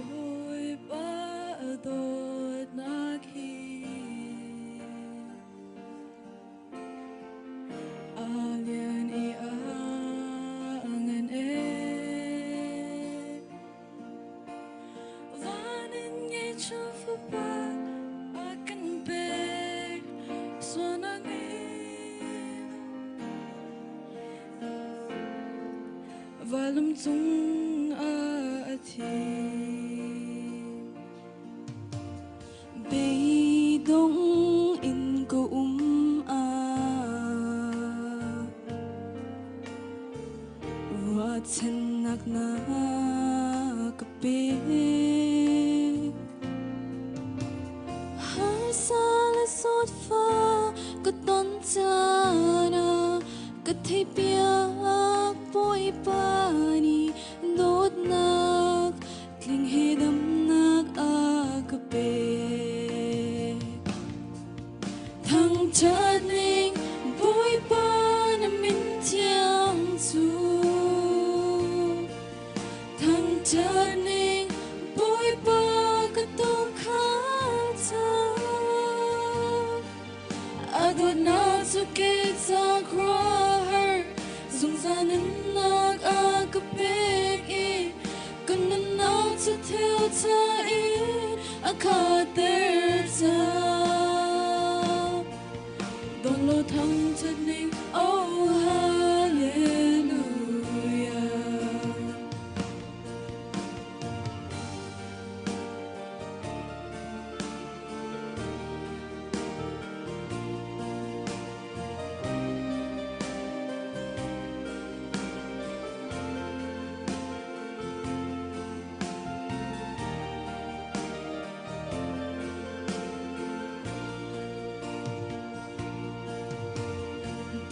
Bawipa dawtnak hi a lian i a ngan ee. Van in ngeihchun fapa a kan pek sualnak in Vailam cung ah a thi. Beidong in ka um ah ruahchannak na ka pek. Harsa le sawtfa ka ton caan ah ka theihpiak Bawipa nih dawtnak tling he damnak a ka pek. Thangṭhat ning Bawipa na min thiang cu Thangṭhat ning Bawipa ka tuukhal ca A dawtnak cu ke ca khuaruahhar zungzal nunnak a ka pek i ka nunnak cu thil ṭha in a khatter cang. Dawt law thangṭhat ning, oh hallelujah.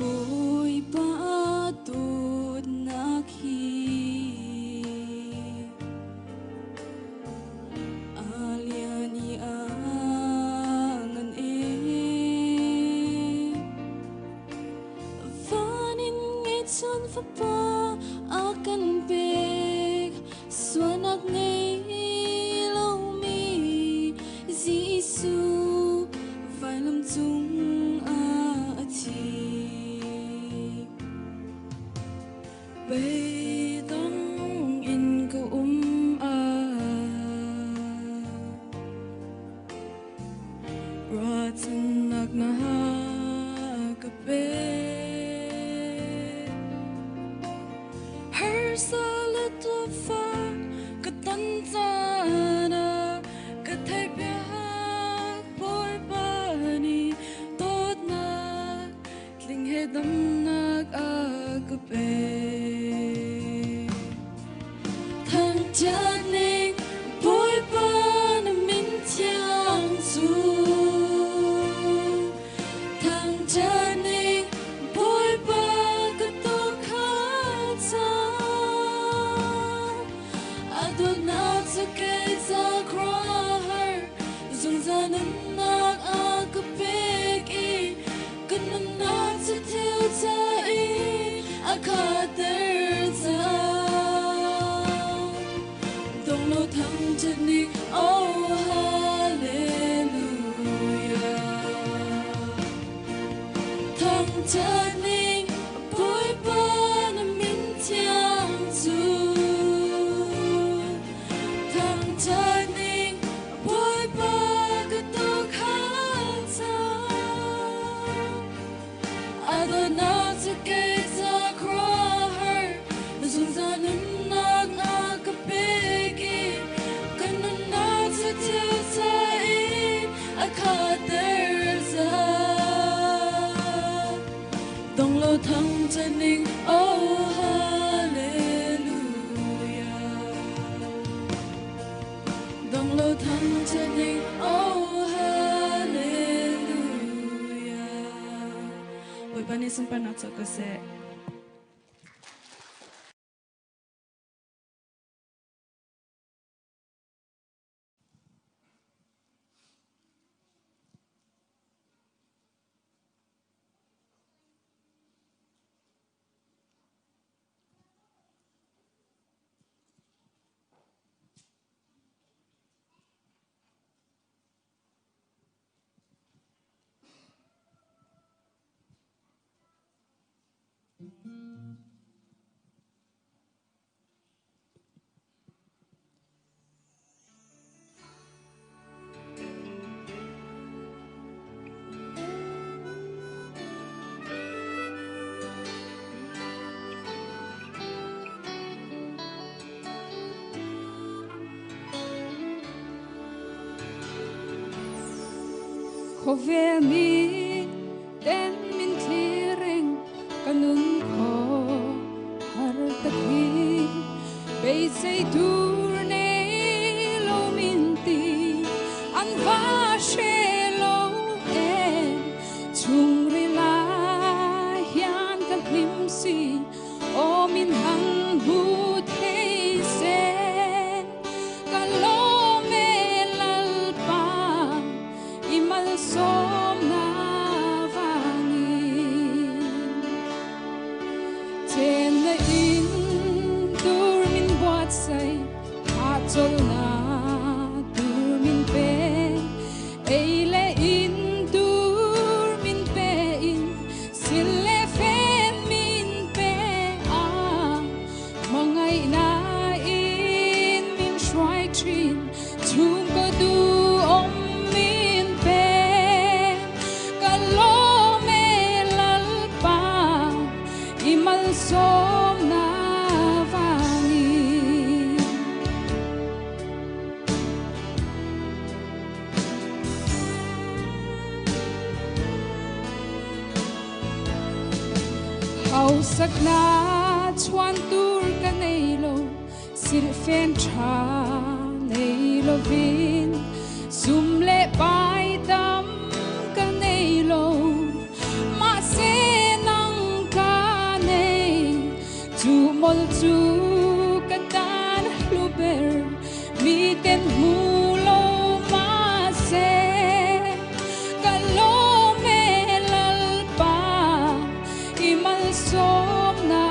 Bawipa dawtnak hi a lian i a ngan ee. Van in ngeihchun fapa a kan pek sualnak ngei lomi Jesuh vailam cung ah a thi. Beidong in ka um ah ruahchannak na ka pek. Harsa le tuahfak ka ton caan ah ka theihpiak Bawipa nih dawtnak tling he damnak a ka pek. Thangṭhat ning Bawipa na min thiang cu Thangṭhat ning Bawipa ka tuukhal cang. A dawtnak cu kei ca khuaruahhar zungzal nunnak a ka pek i ka nunnak cu thil ca i a khatter cang. Dong lo thangṭhat ning, oh hallelujah. Thangṭhat ning, Bawipa na min thiang cu. Thangṭhat ning, Bawipa ka tuukhal cang. A dawtnak cu kei ca khuaruahhar zungzal nunnak a ka pek i ka nunnak cu thil ca in a khatter cang. Dong lo thangṭhat ning, oh hallelujah. Dong lo thangṭhat ning, oh hallelujah. Bawipa nih sunparnak co ko seh. Khawvel mi ten min thlir reng ka nun khaw har tak hi beisei tur nei lo min ti an va hre lo em chhungril ah hian ka hlim si aw min han hmu thei se ka lawm e Lalpa i malsawmna vangin chenna in tur min buatsaih hahchawlnak tur min pe ei le in tur min pe in sil le fen min pe a hmangaihnak in min hruai ṭhin chungkaw duhawm min pe ka lawm e Lalpa i malsawmnak vangin. Hausaknak chuan tur ka nei lo silhfen ṭha nei lovin sum le pai tam ka nei lo mahse nang ka nei chu mol cu ka tan hlu ber miten hmu lo mahse ka lawm e Lalpa i malsawmnak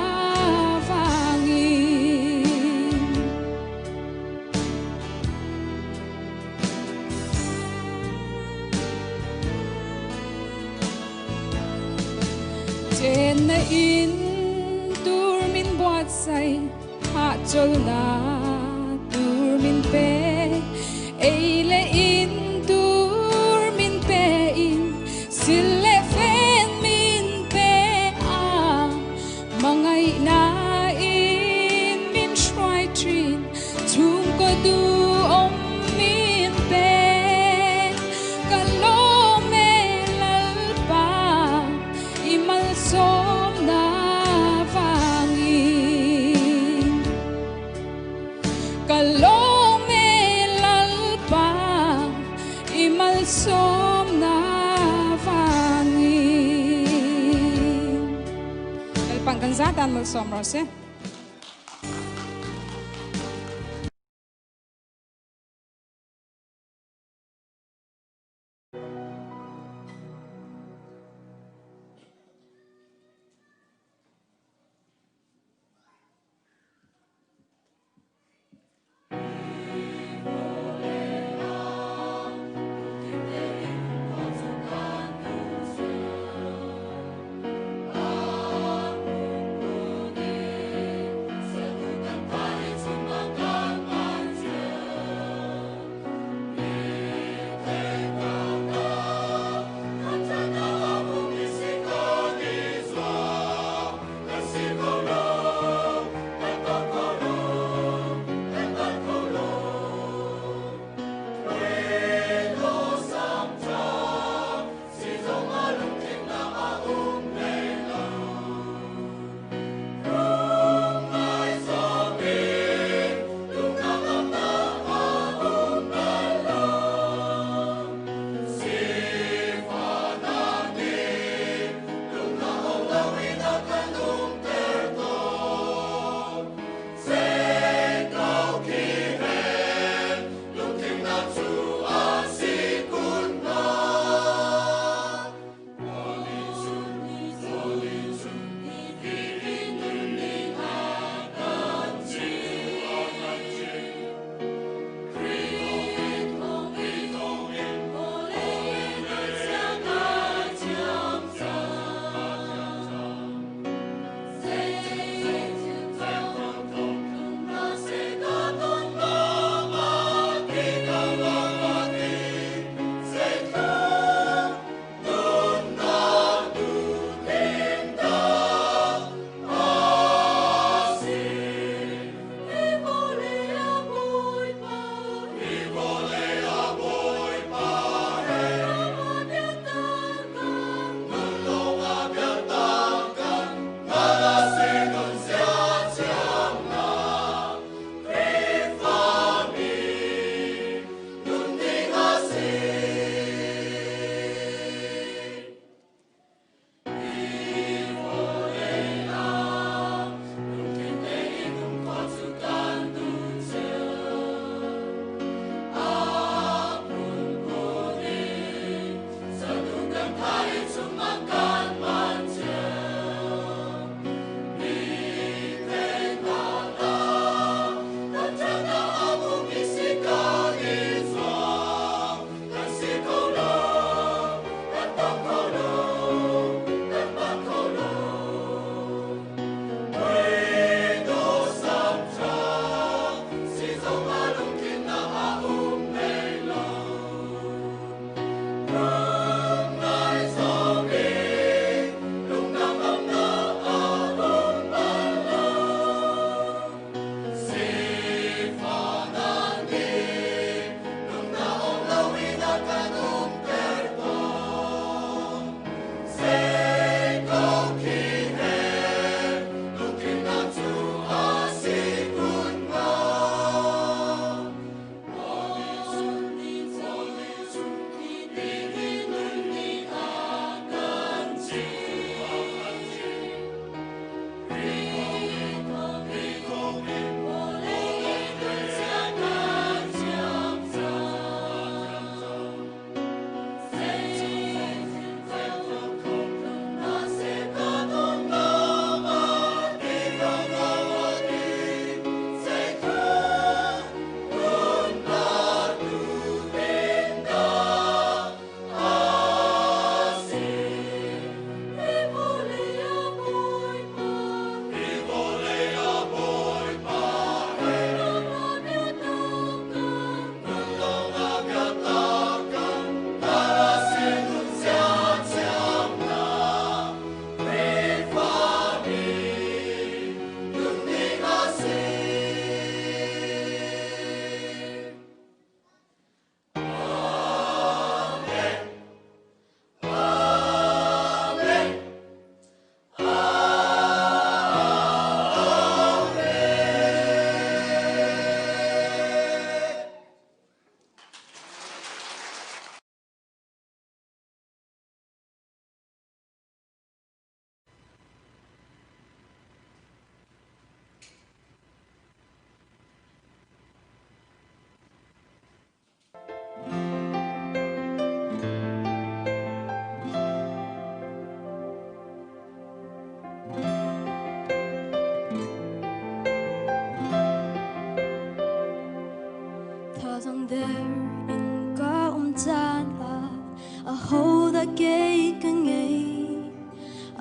vangin. Chenna in tur min buatsaih hahchawlnak tur min pe ei le in tur min pe in sil le fen min pe a hmangaihnak in min hruai ṭhin chungkaw duhawm min pe ka lawm e Lalpa i malsawmnak vangin ka lawm e Lalpa i malsawmnak vangin Lalpang kan zatan malsawm rawh seh.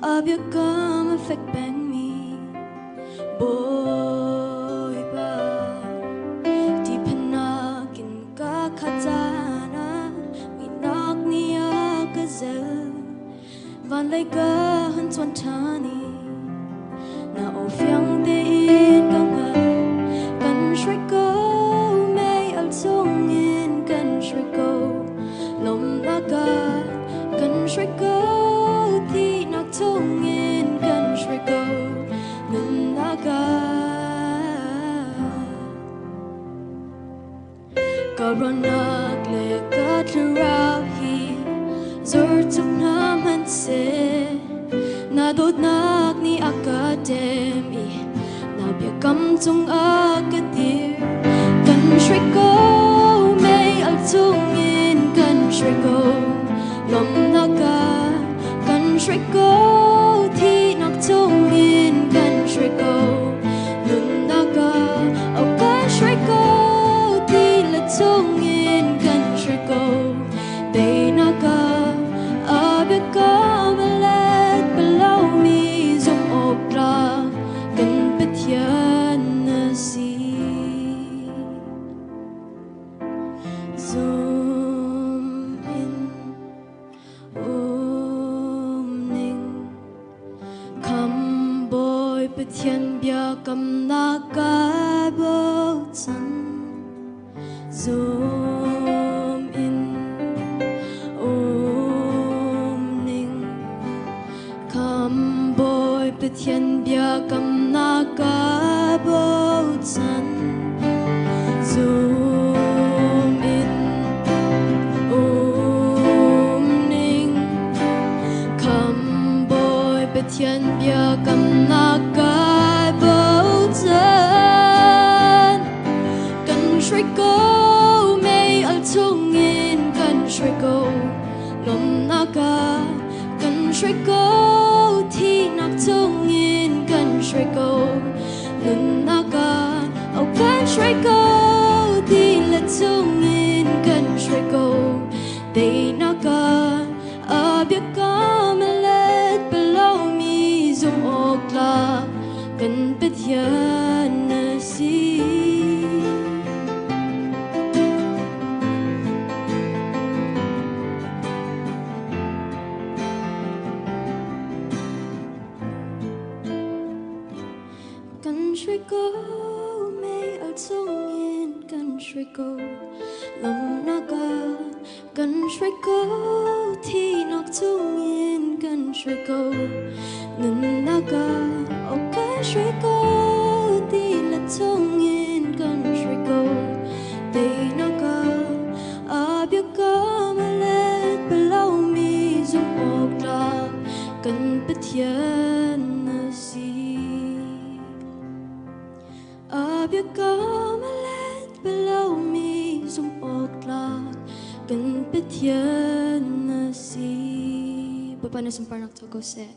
A biakam a fek pengmi Bawipa, ṭihphannak in ka khat caan ah muihnak nih a ka zelh. Vanlei ka han cuan ṭhan i na aw fiang tein ka hngalh. Kan hruai ko, mei al chungin kan hruai ko. Lawmhnak ah kan hruai ko, thihnak chungin kan hruai ko. Nunnak ah ka ruahnak le ka thlarau hi zor tuk hna hmanhseh, na dawtnak nih a ka ṭem i na biakam cungah ka dir. Kan hruai ko, mei al chungin kan hruai ko. Lawmhnak ah kan hruai ko, thihnak chungin kan hruai ko. Nunnak ah, oh, kan hruai ko, ti le chungin kan hruai ko. Teinak ah a biakam a let bal lomi zumh awk tlak kan Pathian na si. Zum in um ning, Khamhbawi Pathian biakamnak kai bochan. Zum in um ning, Khamhbawi Pathian biakamnak kai bochan. Zum in um ning, Khamhbawi Pathian biakamnak kai bochan. Kan hruai ko, mei al chungin kan hruai ko. Lawmhnak ah kan hruai ko, thihnak chungin kan hruai ko. Nunnak ah, oh, kan hruai ko, ti le chungin kan hruai ko. Teinak ah a biakam a let bal lomi zumh awk tlak kan Pathian na si. Kan hruai ko, mei al chungin kan hruai ko. Lawmhnak ah kan hruai ko, thihnak chungin kan hruai ko. Nunnak ah, oh, kan hruai ko, ti le chungin kan hruai ko. Teinak ah a biakam a let bal lomi zumh awk tlak kan Pathian na si. A biakam a let bal lomi zumh awk tlak kan Pathian na si. Bawipa na sunparnak co ko seh.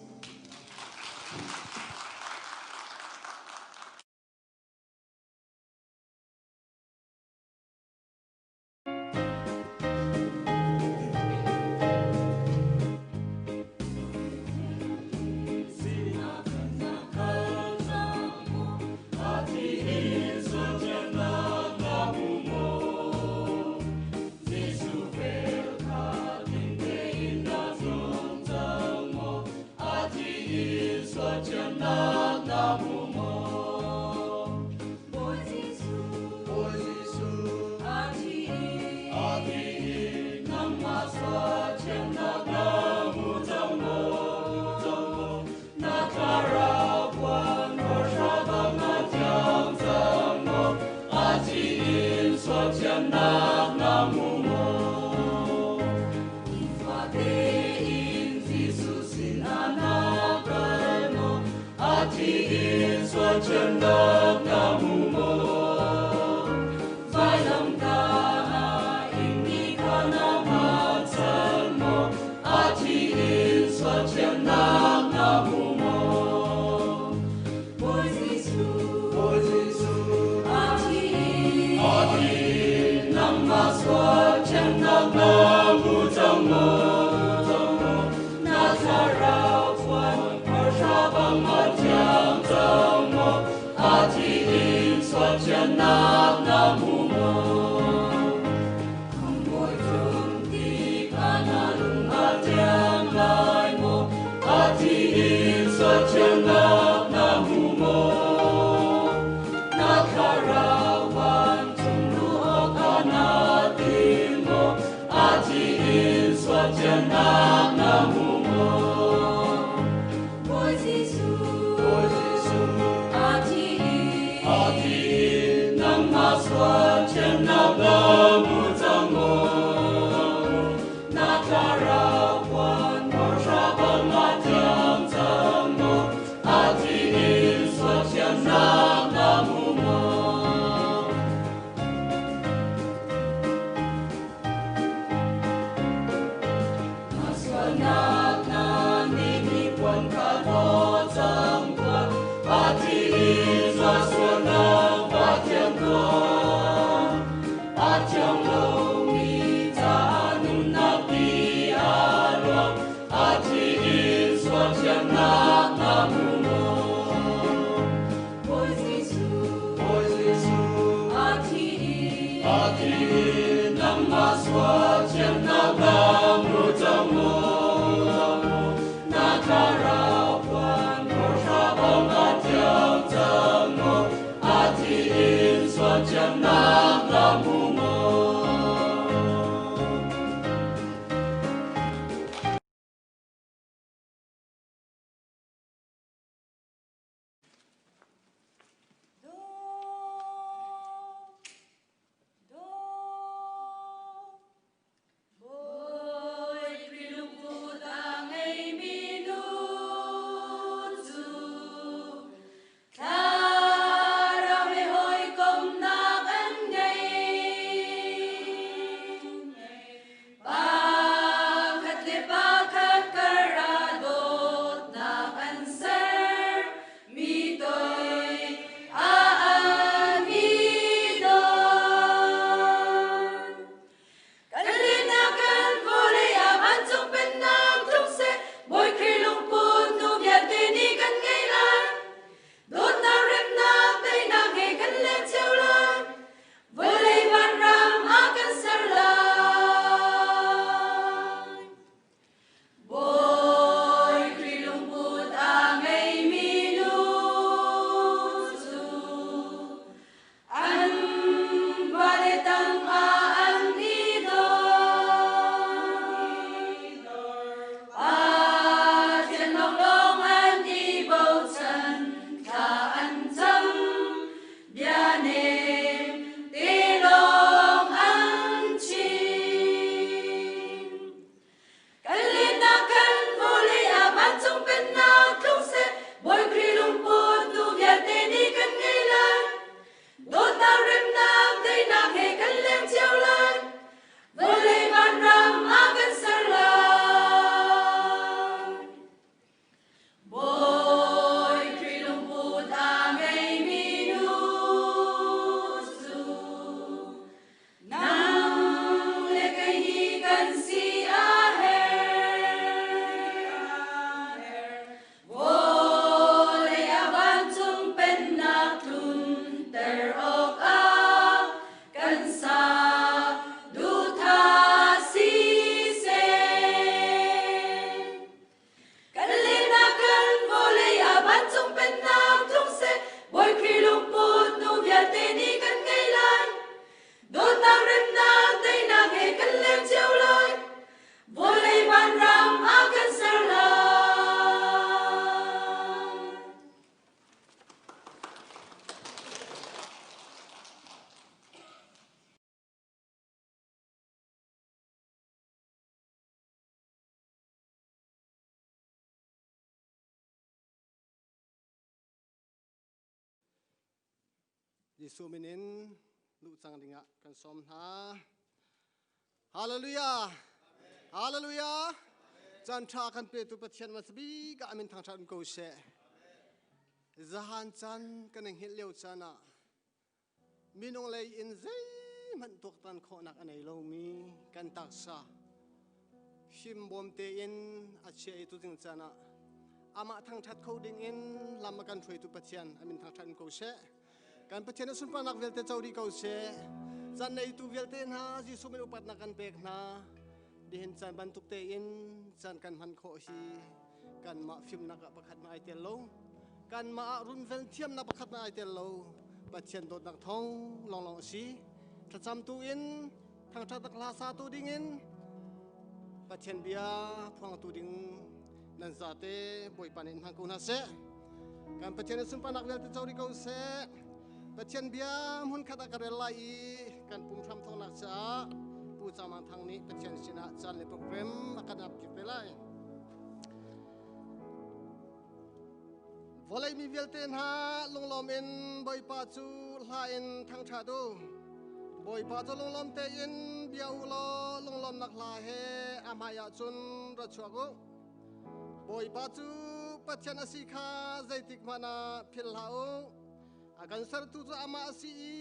hmu maw? Bawi tlung tikah na lung a thiang lai maw? A thi in sualthiannak na hmu maw? Na thlarau vancung luh awkah naa tim maw? A thi in sualthiannak na hmu maw? Bawi Jesuh, Bawi Jesuh, a thi in, a thi in nangmah sual thiannak na hmu cang maw? Na thlarau puan hmawhra bang a thiang cang maw? A thi in sual thiannak na hmu maw? Na sualnak na nih mi puan kha hlaw cang tuah. A thi in za sualnak va thiang tuah. A thiang lomi caah nunnak ti a luang. A thi in sual thiannak na hmu maw? Bawi Jesuh, Bawi Jesuh, a thi in, a thi in nangmah sual thiannak na hmu cang maw? Na thlarau puan hawhra bang a thiang cang maw? A thi in sual thiannak na hmu maw? Bawi Khrih lungput a ngeimi nu cu thlarau he hawikomhnak an ngei. Pakhat le pakhat kar ah dawtnak an ser, mi toi ah an i dor. Kan lehnak kan vawlei ah vancung pennak tlung seh, Bawi Khrih lungput nu vialte nih kan ngei lai. Dawtnak, remnak, teinak he kan leng cio lai. Vawlei vanram ah kan ser lai. Bawi Khrih lungput a ngeimi nu cu an vale tangah an i dor. Pathian lawnglawng an i bochan, thla an cam, bia nem te lawng an chim. Kan lennak kan vawlei ah vancung pennak tlung seh, Bawi Khrih lungput nu vialte nih kan ngei lai. Dawtnak, remnak, daihnak he kan leng cio lai. Vawlei vanram ah kan ser lai. Bawi Khrih lungput a ngeimi nu cu nang le kei hi kan si a herh. Vawlei ah vancung pennak tlunter awkah kan sa duhthah siseh. Kan lehnak kan vawlei ah vancung pennak tlung seh, Bawi Khrih lungput nu vialte nih kan ngei lai. Dawtnak, remnak, teinak he kan leng cio lai. Vawlei vanram ah kan ser lai. Jesuh min in luh cang dingah kan sawm hna. Hallelujah! Hallelujah! Caan ṭha kan petu Pathian hmasa bik ah amin thangṭhat in ko seh. Zahan caan kan i hngilh lio caan ah minung lei in zeihmanh tuaktan khawhnak a nei lomi kan taksa himbawm tein a chia i tuzing caan ah amah thangṭhat kho ding in lam a kan hruaitu Pathian amin thangṭhat in ko seh. Kan Pathian a sunparnak vialte co dih ko seh. Caan neitu vialte hna Jesuh min upatnak kan pek hna. Nihin caan bantuk tein caan kan hman khawh hi kanmah fimnak ah pakhat ma ai tel lo. Kanmah ah runven thiamnak pakhat ma ai tel lo. Pathian dawtnak thawng lawnglawng a si. Thlacam tu in thangṭhatnak hla sa tu ding in Pathian bia phuangtu ding nan zate Bawipa nih in hmang ko hna seh. Kan Pathian in sunparnak vialte co rih ko seh. Pathian bia hmunkhat ah ka rel lai i kan pum hram thawknak caah Pu Ca Mang Thang nih Pathian sinah caan le program a kan ap piak te lai. Vawlei mi vialte hna lunglawm in Bawipa cu hla in thangṭhat u. Bawipa cu lunglawm tein bia u law lunglawmnak hla he a hmaiah cun ra chuak u. Bawipa cu Pathian a si kha zeitik hmanh ah philh hlah u. A kan sertu cu amah a si i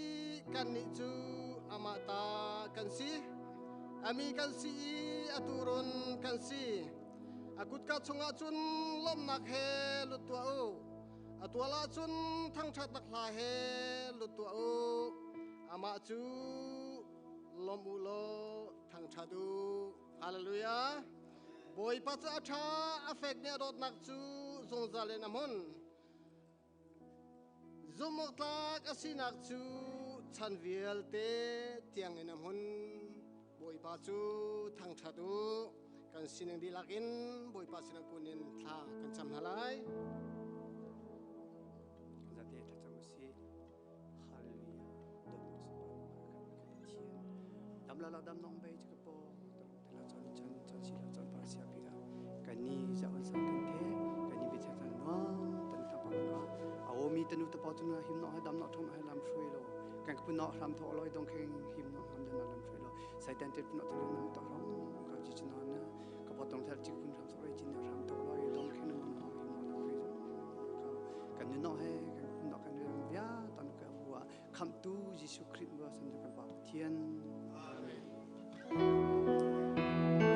kannih cu amah ta kan si. A mi kan si i a tuurun kan si. A kutka chungah cun lawmhnak he lut tuah u. A tual ah cun thangṭhatnak hla he lut tuah u. Amah cu lawm u law thangṭhat u. Hallelujah. Bawipa cu a ṭha, a fekmi a dawtnak cu zungzal in a hmun. Zumhawktlak a sinak cu chan vialte tiangin a hmun. Bawipa cu thangṭhat u. Kan sining dihlak in Bawipa sinah kun in thla kan cam hna lai. Zate thlacam u sih. Hallelujah. Dawtnak sunparnak kan Pathian. Dam la la dam nong bei ka po la chon chan chon si la chon par sia pi kan ni za on san kan the kan ni bi cha chan nuam tan ta pa no a o mi tanu ta pa tu na him no ha dam no thom ha lam shui lo kan pu no ram tho loi dong kheng him no ham dan lam shui lo sai tan te pu no thalo nam ta rom ka chi chi na na ka po tong thal chi kun ram so rei chin ram tho loi dong kheng no no him no lam shui kan nu no he kan pu no kan ram via tan ka bua khamtu Jesuh Khrih bua san ka pa Pathian. Amen.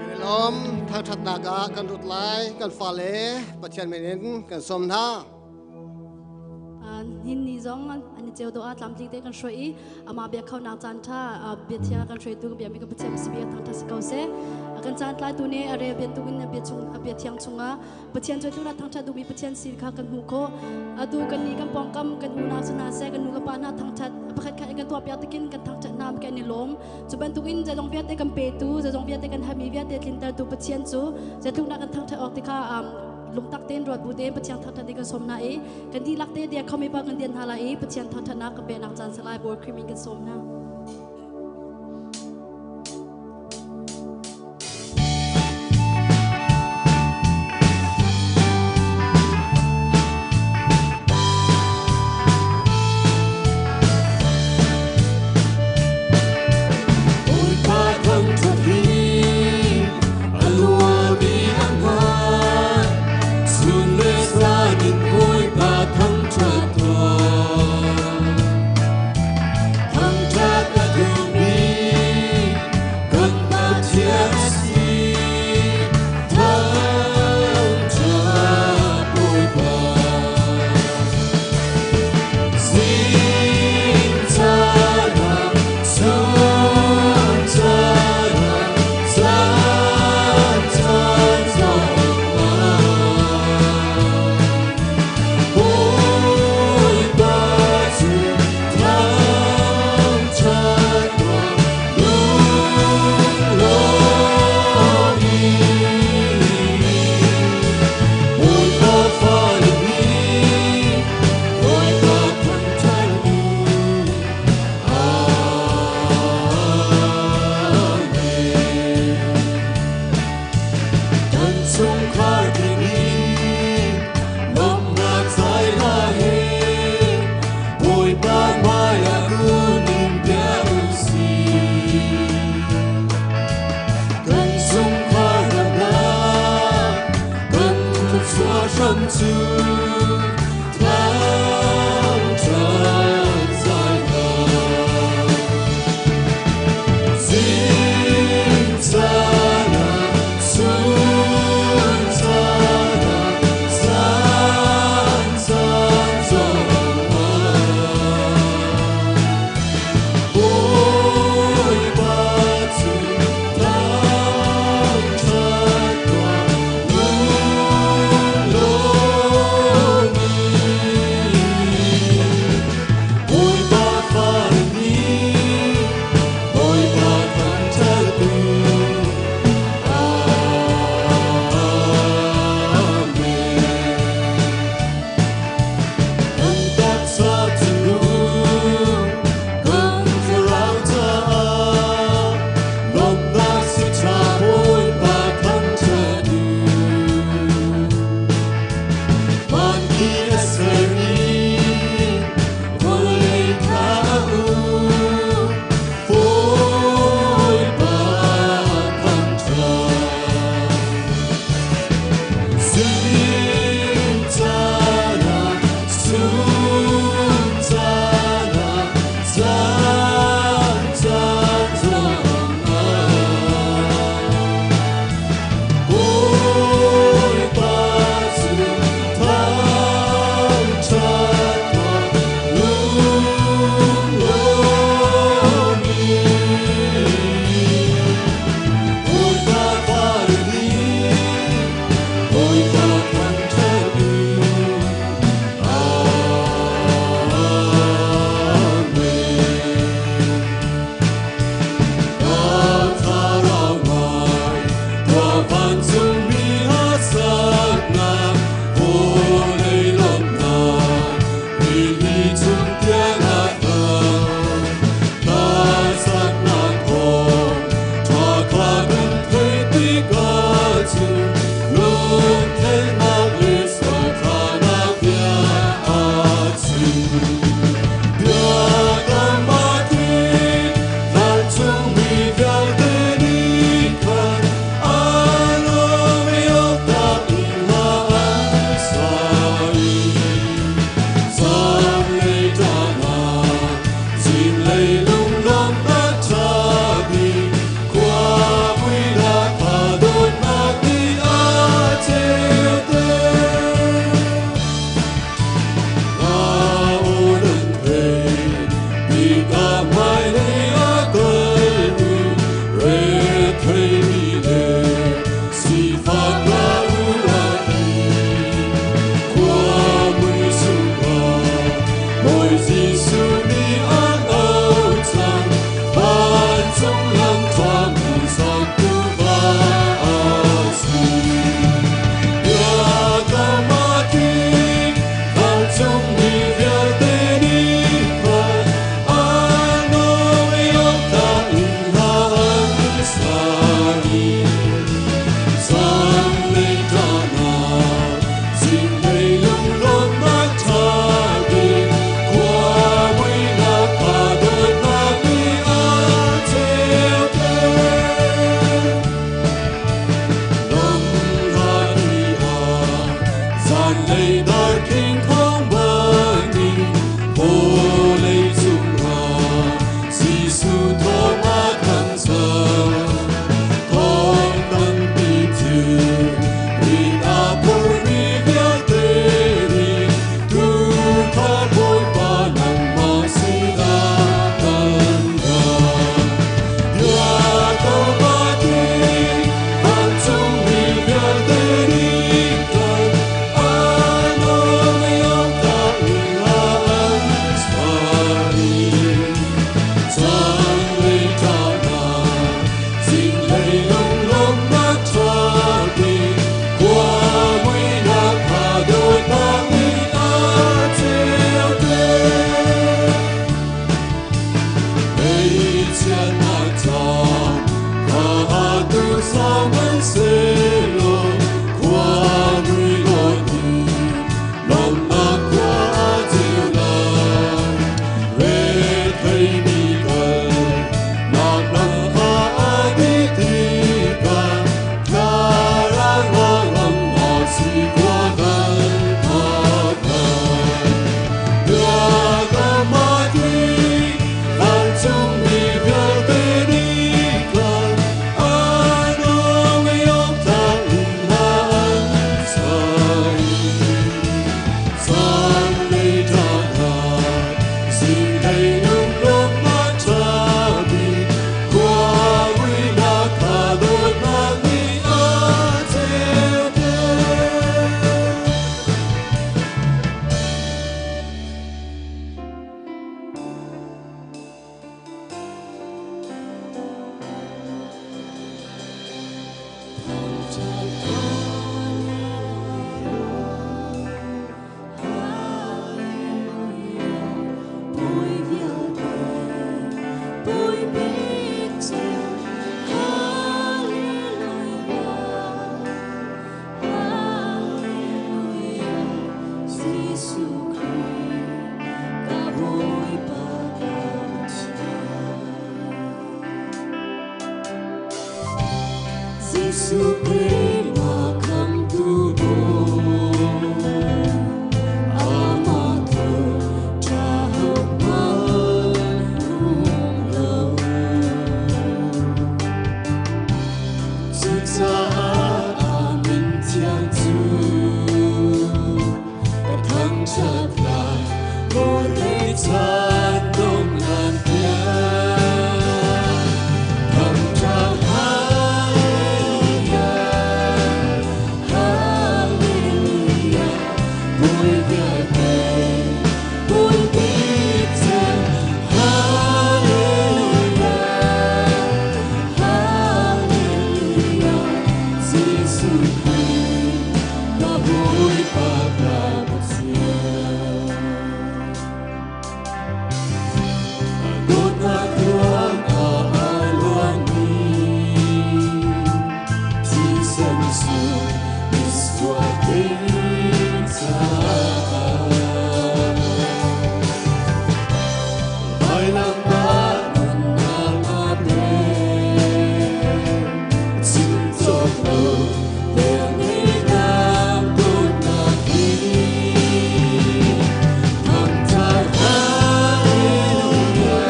Kan i lawm thangṭhatnak ah kan lut lai kan fale Pathian min in kan sawm hna. Hin ni zong an i ceu do a tlamtling te kan hruai i amah bia khonak caan tha bia thiang kan hruaitu bia mi kan Pathian si bia thangtha si ko seh. Kan caan tlai tu ne a rel bian tu in bia chung bia thiang chungah Pathian cu tluna thangṭhat duhmi Pathian si kha kan hmuh khawh. Atu kan nih kan pawngkam kan unau cu hna seh kan nu kan pa hna thangṭhat pakhat khat in kan tuahpiak tikin kan thangṭhat hna kan i lawm. Cu bantukin zeizong vialte kan petu, zeizong vialte kan halmi vialte tlintertu Pathian cu zeitluk dah kan thangṭhat awk ti kha lungtak tein ruat bu tein Pathian thangṭhat ding kan sawm hna i kan dihlak te dia khomi pa kan dian hna lai i Pathian thangṭhatnak kan peknak caan salai Bawi Khrih min kan sawm hna. Bawipa thangṭhat hi a nuami a hmaan. Chun le zan in Bawipa thangṭhat tuah. Thangṭhat Jesuh Khrih ma khamtu Bawi. Amah tluk ṭha hohmanh um lo. Cucaah a min thiang cu ka thangṭhat lai, vawlei chan dongh hlan tiang. Thangṭhat Hallelujah, Hallelujah, Bawi vialte, Bawi bik cem. Hallelujah, Hallelujah, Jesuh Khrih, ka Bawipa ka Pathian. Dawtnak ruangah a luangmi thisen sung misual ding caah. Vailam ah nunnak a pek, chim cawk lo velngeihnak dawtnak hi. Thangṭhat Hallelujah,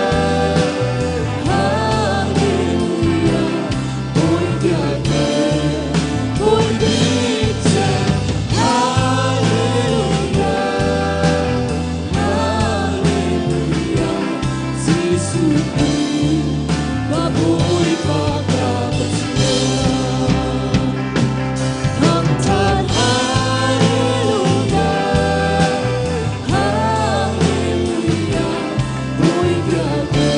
Hallelujah, Bawi vialte, Bawi bik cem. Hallelujah, Hallelujah, Jesuh Khrih, ka Bawipa ka Pathian. Thangṭhat Hallelujah, Hallelujah, Bawi vialte,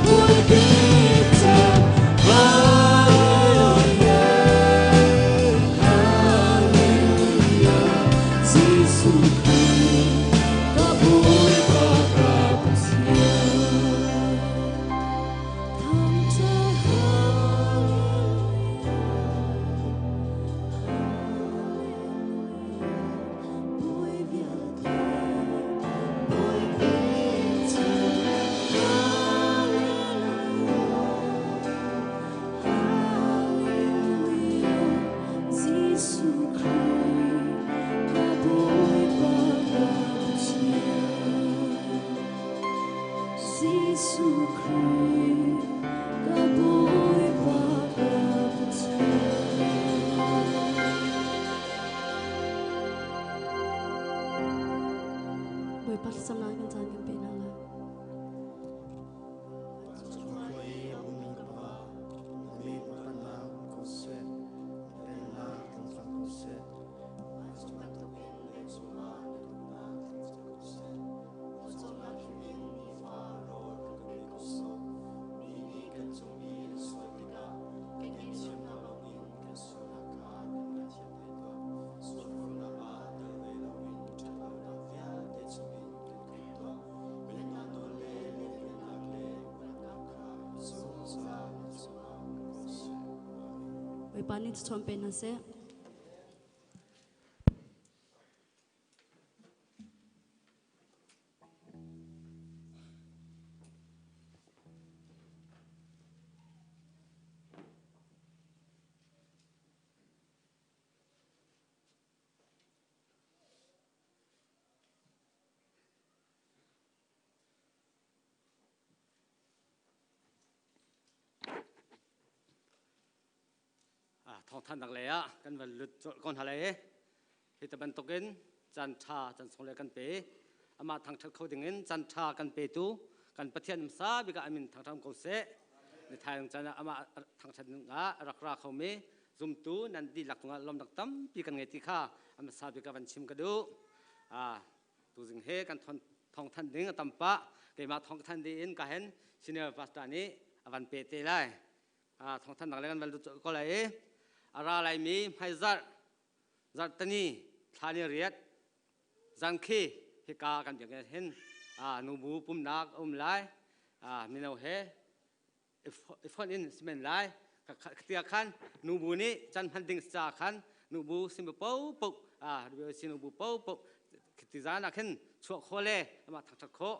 Bawi bik cem. Hallelujah, Hallelujah, Jesuh Khrih, ka Bawipa ka Pathian. Thangṭhat Hallelujah, Hallelujah, Bawi vialte, Bawi bik cem. Hallelujah, Hallelujah, Jesuh Khrih, ka Bawipa ka Pathian. Jesuh Khrih, ka Bawipa ka Pathian. Bawipa thlacamnak kan caan kan pe hna lai. Vancung khua i a ummi ka Pa, na min upatnak um ko seh, na pennak tlung cang ko seh. Vancung bantukin leicung ah na duhnak tling cang ko seh. Pawcawmnak hrim in nifa rawl kan pe ko sawh. Mi nih kan cung i an sual tikah kan ngaihthiam hna bangin kan sualnak kha kan ngaithiam ve tuah. Sualforhnak ah tel ve loin ṭhatlonak vialte chungin kan khamh tuah. Pennak nawl le lianhngannak le upatnak kha zungzal na cungah um ko seh. Amen. Bawipa nih thluachuah pe hna seh. Thawngthannak lei ah kan van lut colh ko hna lai i hi te bantukin caan ṭha caan sung le kan pe amah thangṭhat kho dingin caan ṭha kan petu kan Pathian hmasa bik ah a min thangṭhat ko seh. Ni thaizing caan ah amah thangṭhat ah rak ra khomi zumtu nan dihlak cungah lawmnak tampi kan ngei ti kha a hmasa bik ah van chim ka duh. Tuzing he kan thawngthanh ding a tam pah. Keimah thawngthanh ding in ka hen senior pastor nih a van pe te lai. Thawngthanhnak le kan van lut ko lai i a ra laimi hmaizarh zarhtani thla ni riat zan khi hika kan biakinn hin nubu pumnak a um lai. Mino he i fonh in simen lai. Tia khan nubu nih can hman ding ca khan nubu sim po po nubu po po ti zan ah khin chuah kho le amah thangthat khawh.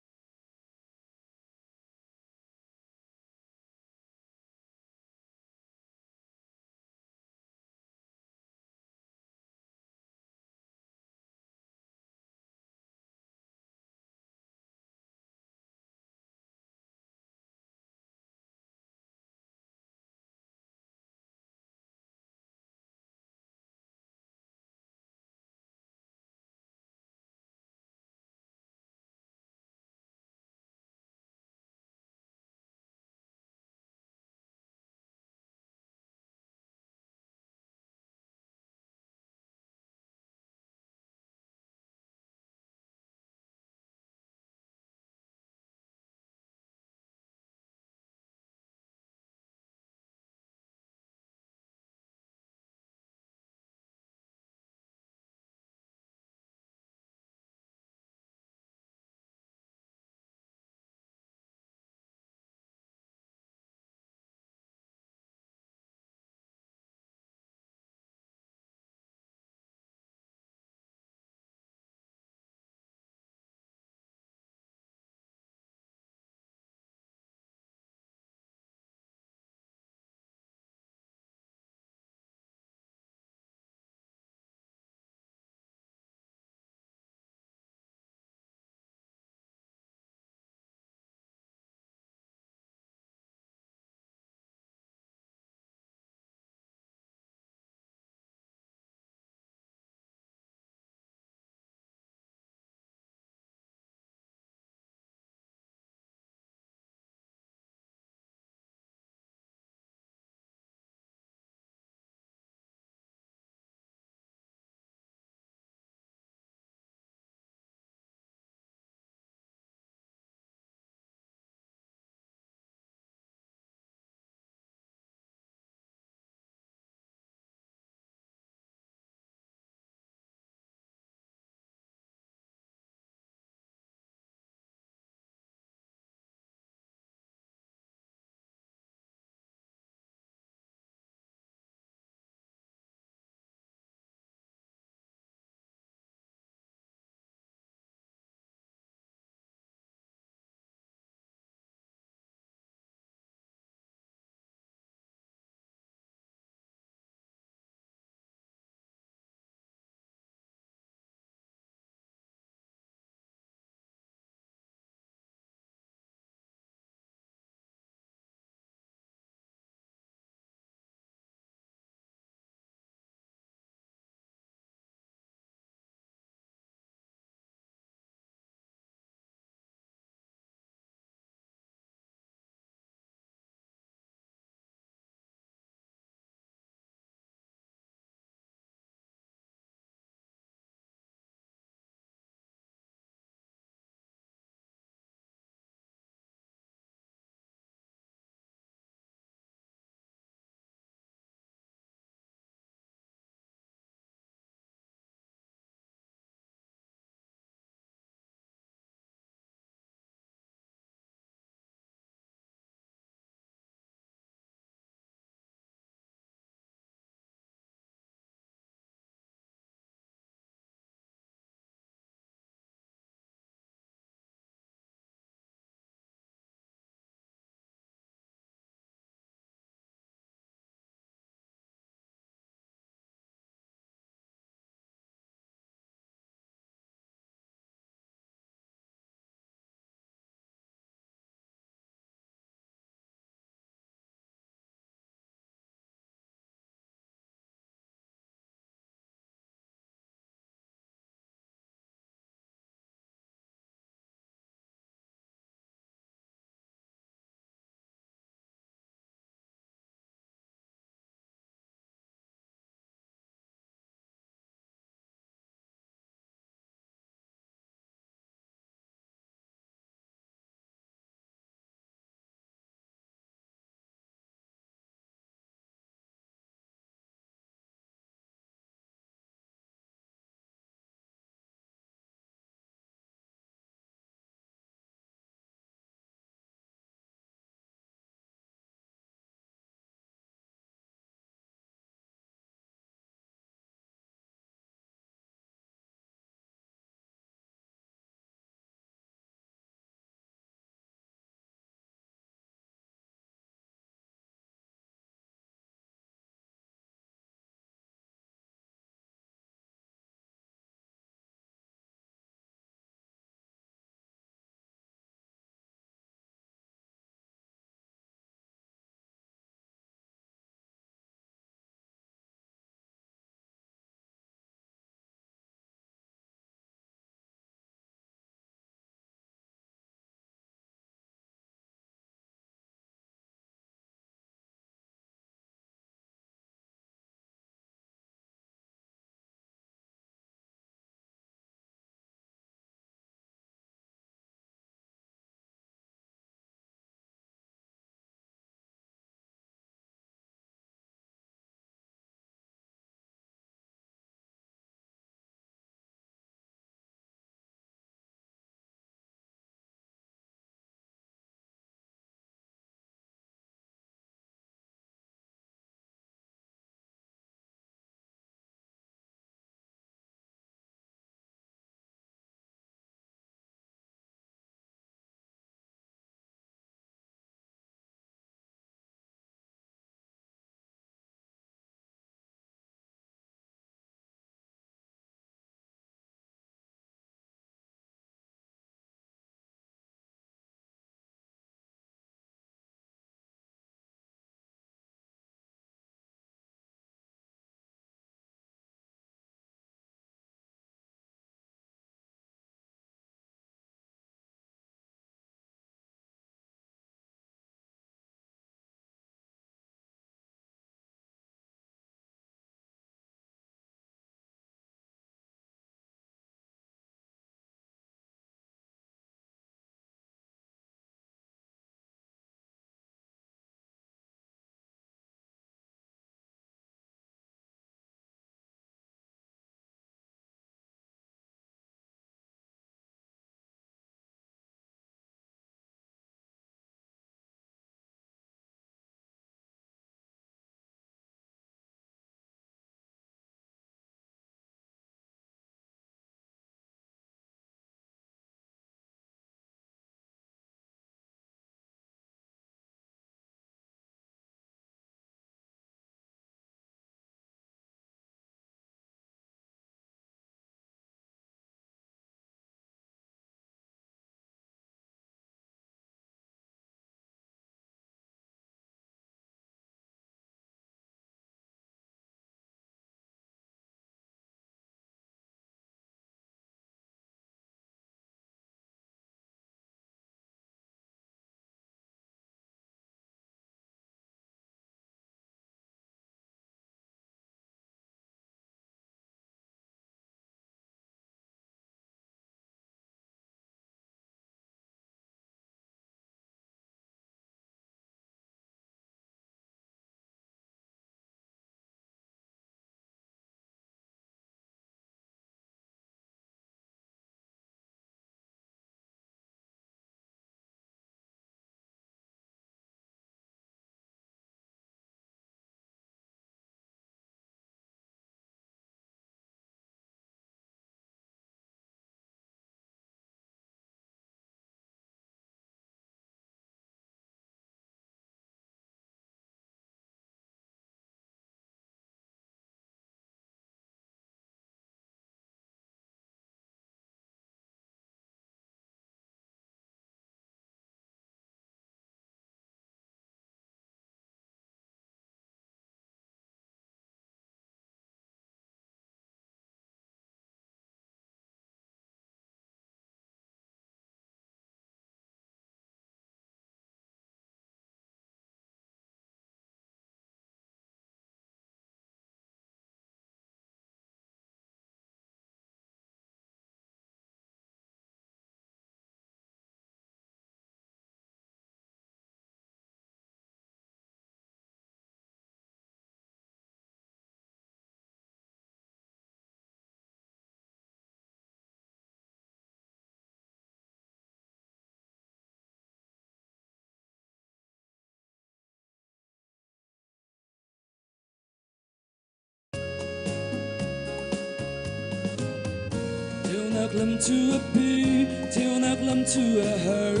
Sualnak lam cu a pi, ceunak lam cu a har,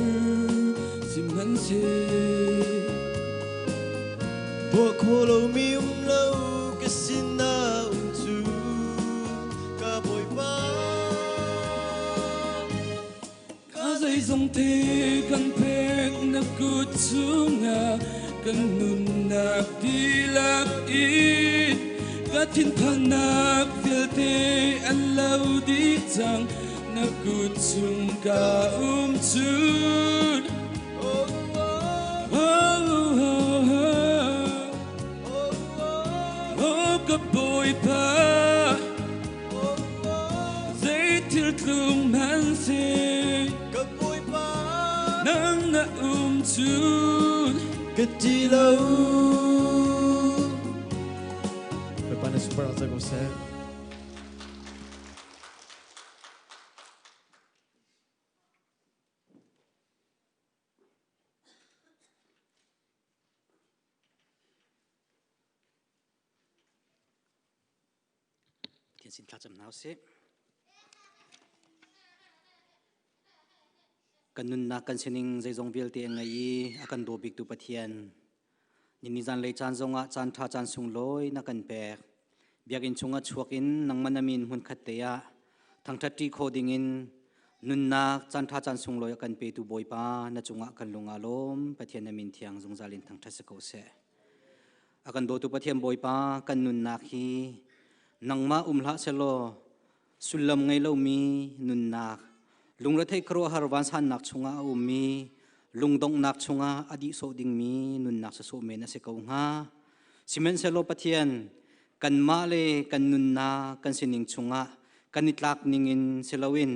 sihmanhseh. Tuah khawh lomi um lo ka sinah um cu ka Bawipa. Ka zeizong te kan pek na kut chungah kan nunnak dihlak in ka thinphannak vialte an lo dih cang na kut chung ka um cun. Oh, oh, oh, oh, ka Bawipa, Zeithil tlung hmanhseh Ka Bawipa, nang na um cun ka ti lo. Bawipa na super ang ko seh. Pathian sin thlacam hna usih. Kan nunnak kan sining zeizong vialte a ngei i a kan daw biktu Pathian ni zan lei caan zongah caan ṭha caan sunglawi na kan pek. Biakinn chungah chuak in nangmah na min hmunkhat te ah thangṭhat ṭi kho dingin nunnak caan ṭha caan sunglawi a kan petu Bawipa na cungah kan lung aa lawm. Pathian na min thiang zungzal in thangṭhat si ko seh. A kan dawtu Pathian Bawipa kan nunnak hi nangmah um hlah selaw sullam ngei lomi nunnak lungrethei khuaruahhar vansannak chungah a ummi lungdonghnak chungah a dih sawh dingmi nunnak sasawh men a si ko hnga. Sihmanhsehlaw Pathian kanmah le kan nunnak kan sining chungah kan i tlak ningin si loin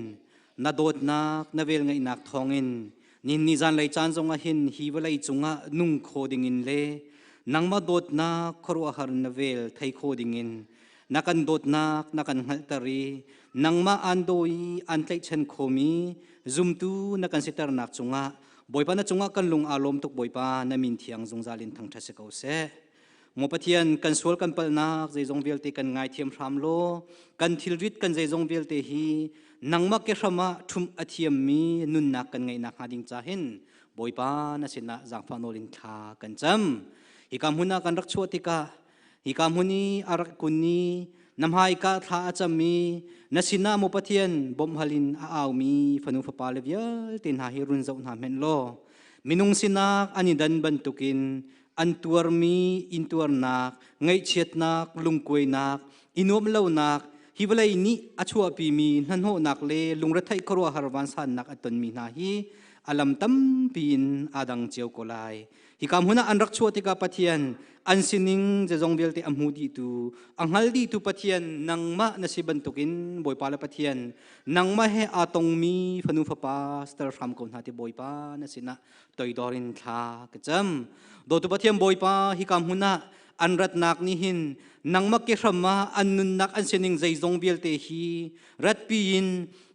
na dawtnak na velngeihnak thawngin nihin ni zanlei caan zongah hin hi vawlei cungah nung kho dingin le nangmah dawtnak khuaruahhar na vel thei kho dingin na kan dawtnak na kan hngalhter i nangmah aan daw i aan tlaihchan khomi zumtu na kan siternak cungah Bawipa na cungah kan lung aa lawm tuk. Bawipa na min thiang zungzal in thangṭhat si ko seh. Maw Pathian, kan sual kan palhnak zeizong vialte kan ngaithiam hram law, kan thilrit kan zeizong vialte hi nangmah ke hram ah ṭhumh a thiammi nunnak kan ngeihnak hnga ding ca hin Bawipa na sinah zaangfah nawl in thla kan cam. Hika hmun ah kan rak chuah tikah hika hmun i a rak kun i na hmaika thla a cam i na sinah maw Pathian bawmh hal in a aumi fanu fapa le vialte hna hi run zoh hna hmenh law minung sinak an i dan bantukin an tuarmi intuarnak, ngaihchiatnak, lungkuainak, i nuamh lonak, hi vawlei nih a chuahpimi hnahnawhnak le lungretheih khuaruahhar vansannak a tonmi hna hi a lam tampi in aa dang cio ko lai. Hika hmun ah an rak chuah tikah Pathian an sining zeizong vialte a hmu dihtu, a hngal dihtu Pathian nangmah na si bantukin Bawipa le Pathian nangmah he aa tongmi fanu fapa siter hram ko hna ti Bawipa na sinah toidor in thla ka cam. Dawtu Pathian Bawipa, hika hmun ah an ratnak nih hin nangmah ke hram ah an nunnak an sining zeizong vialte hi ratpi in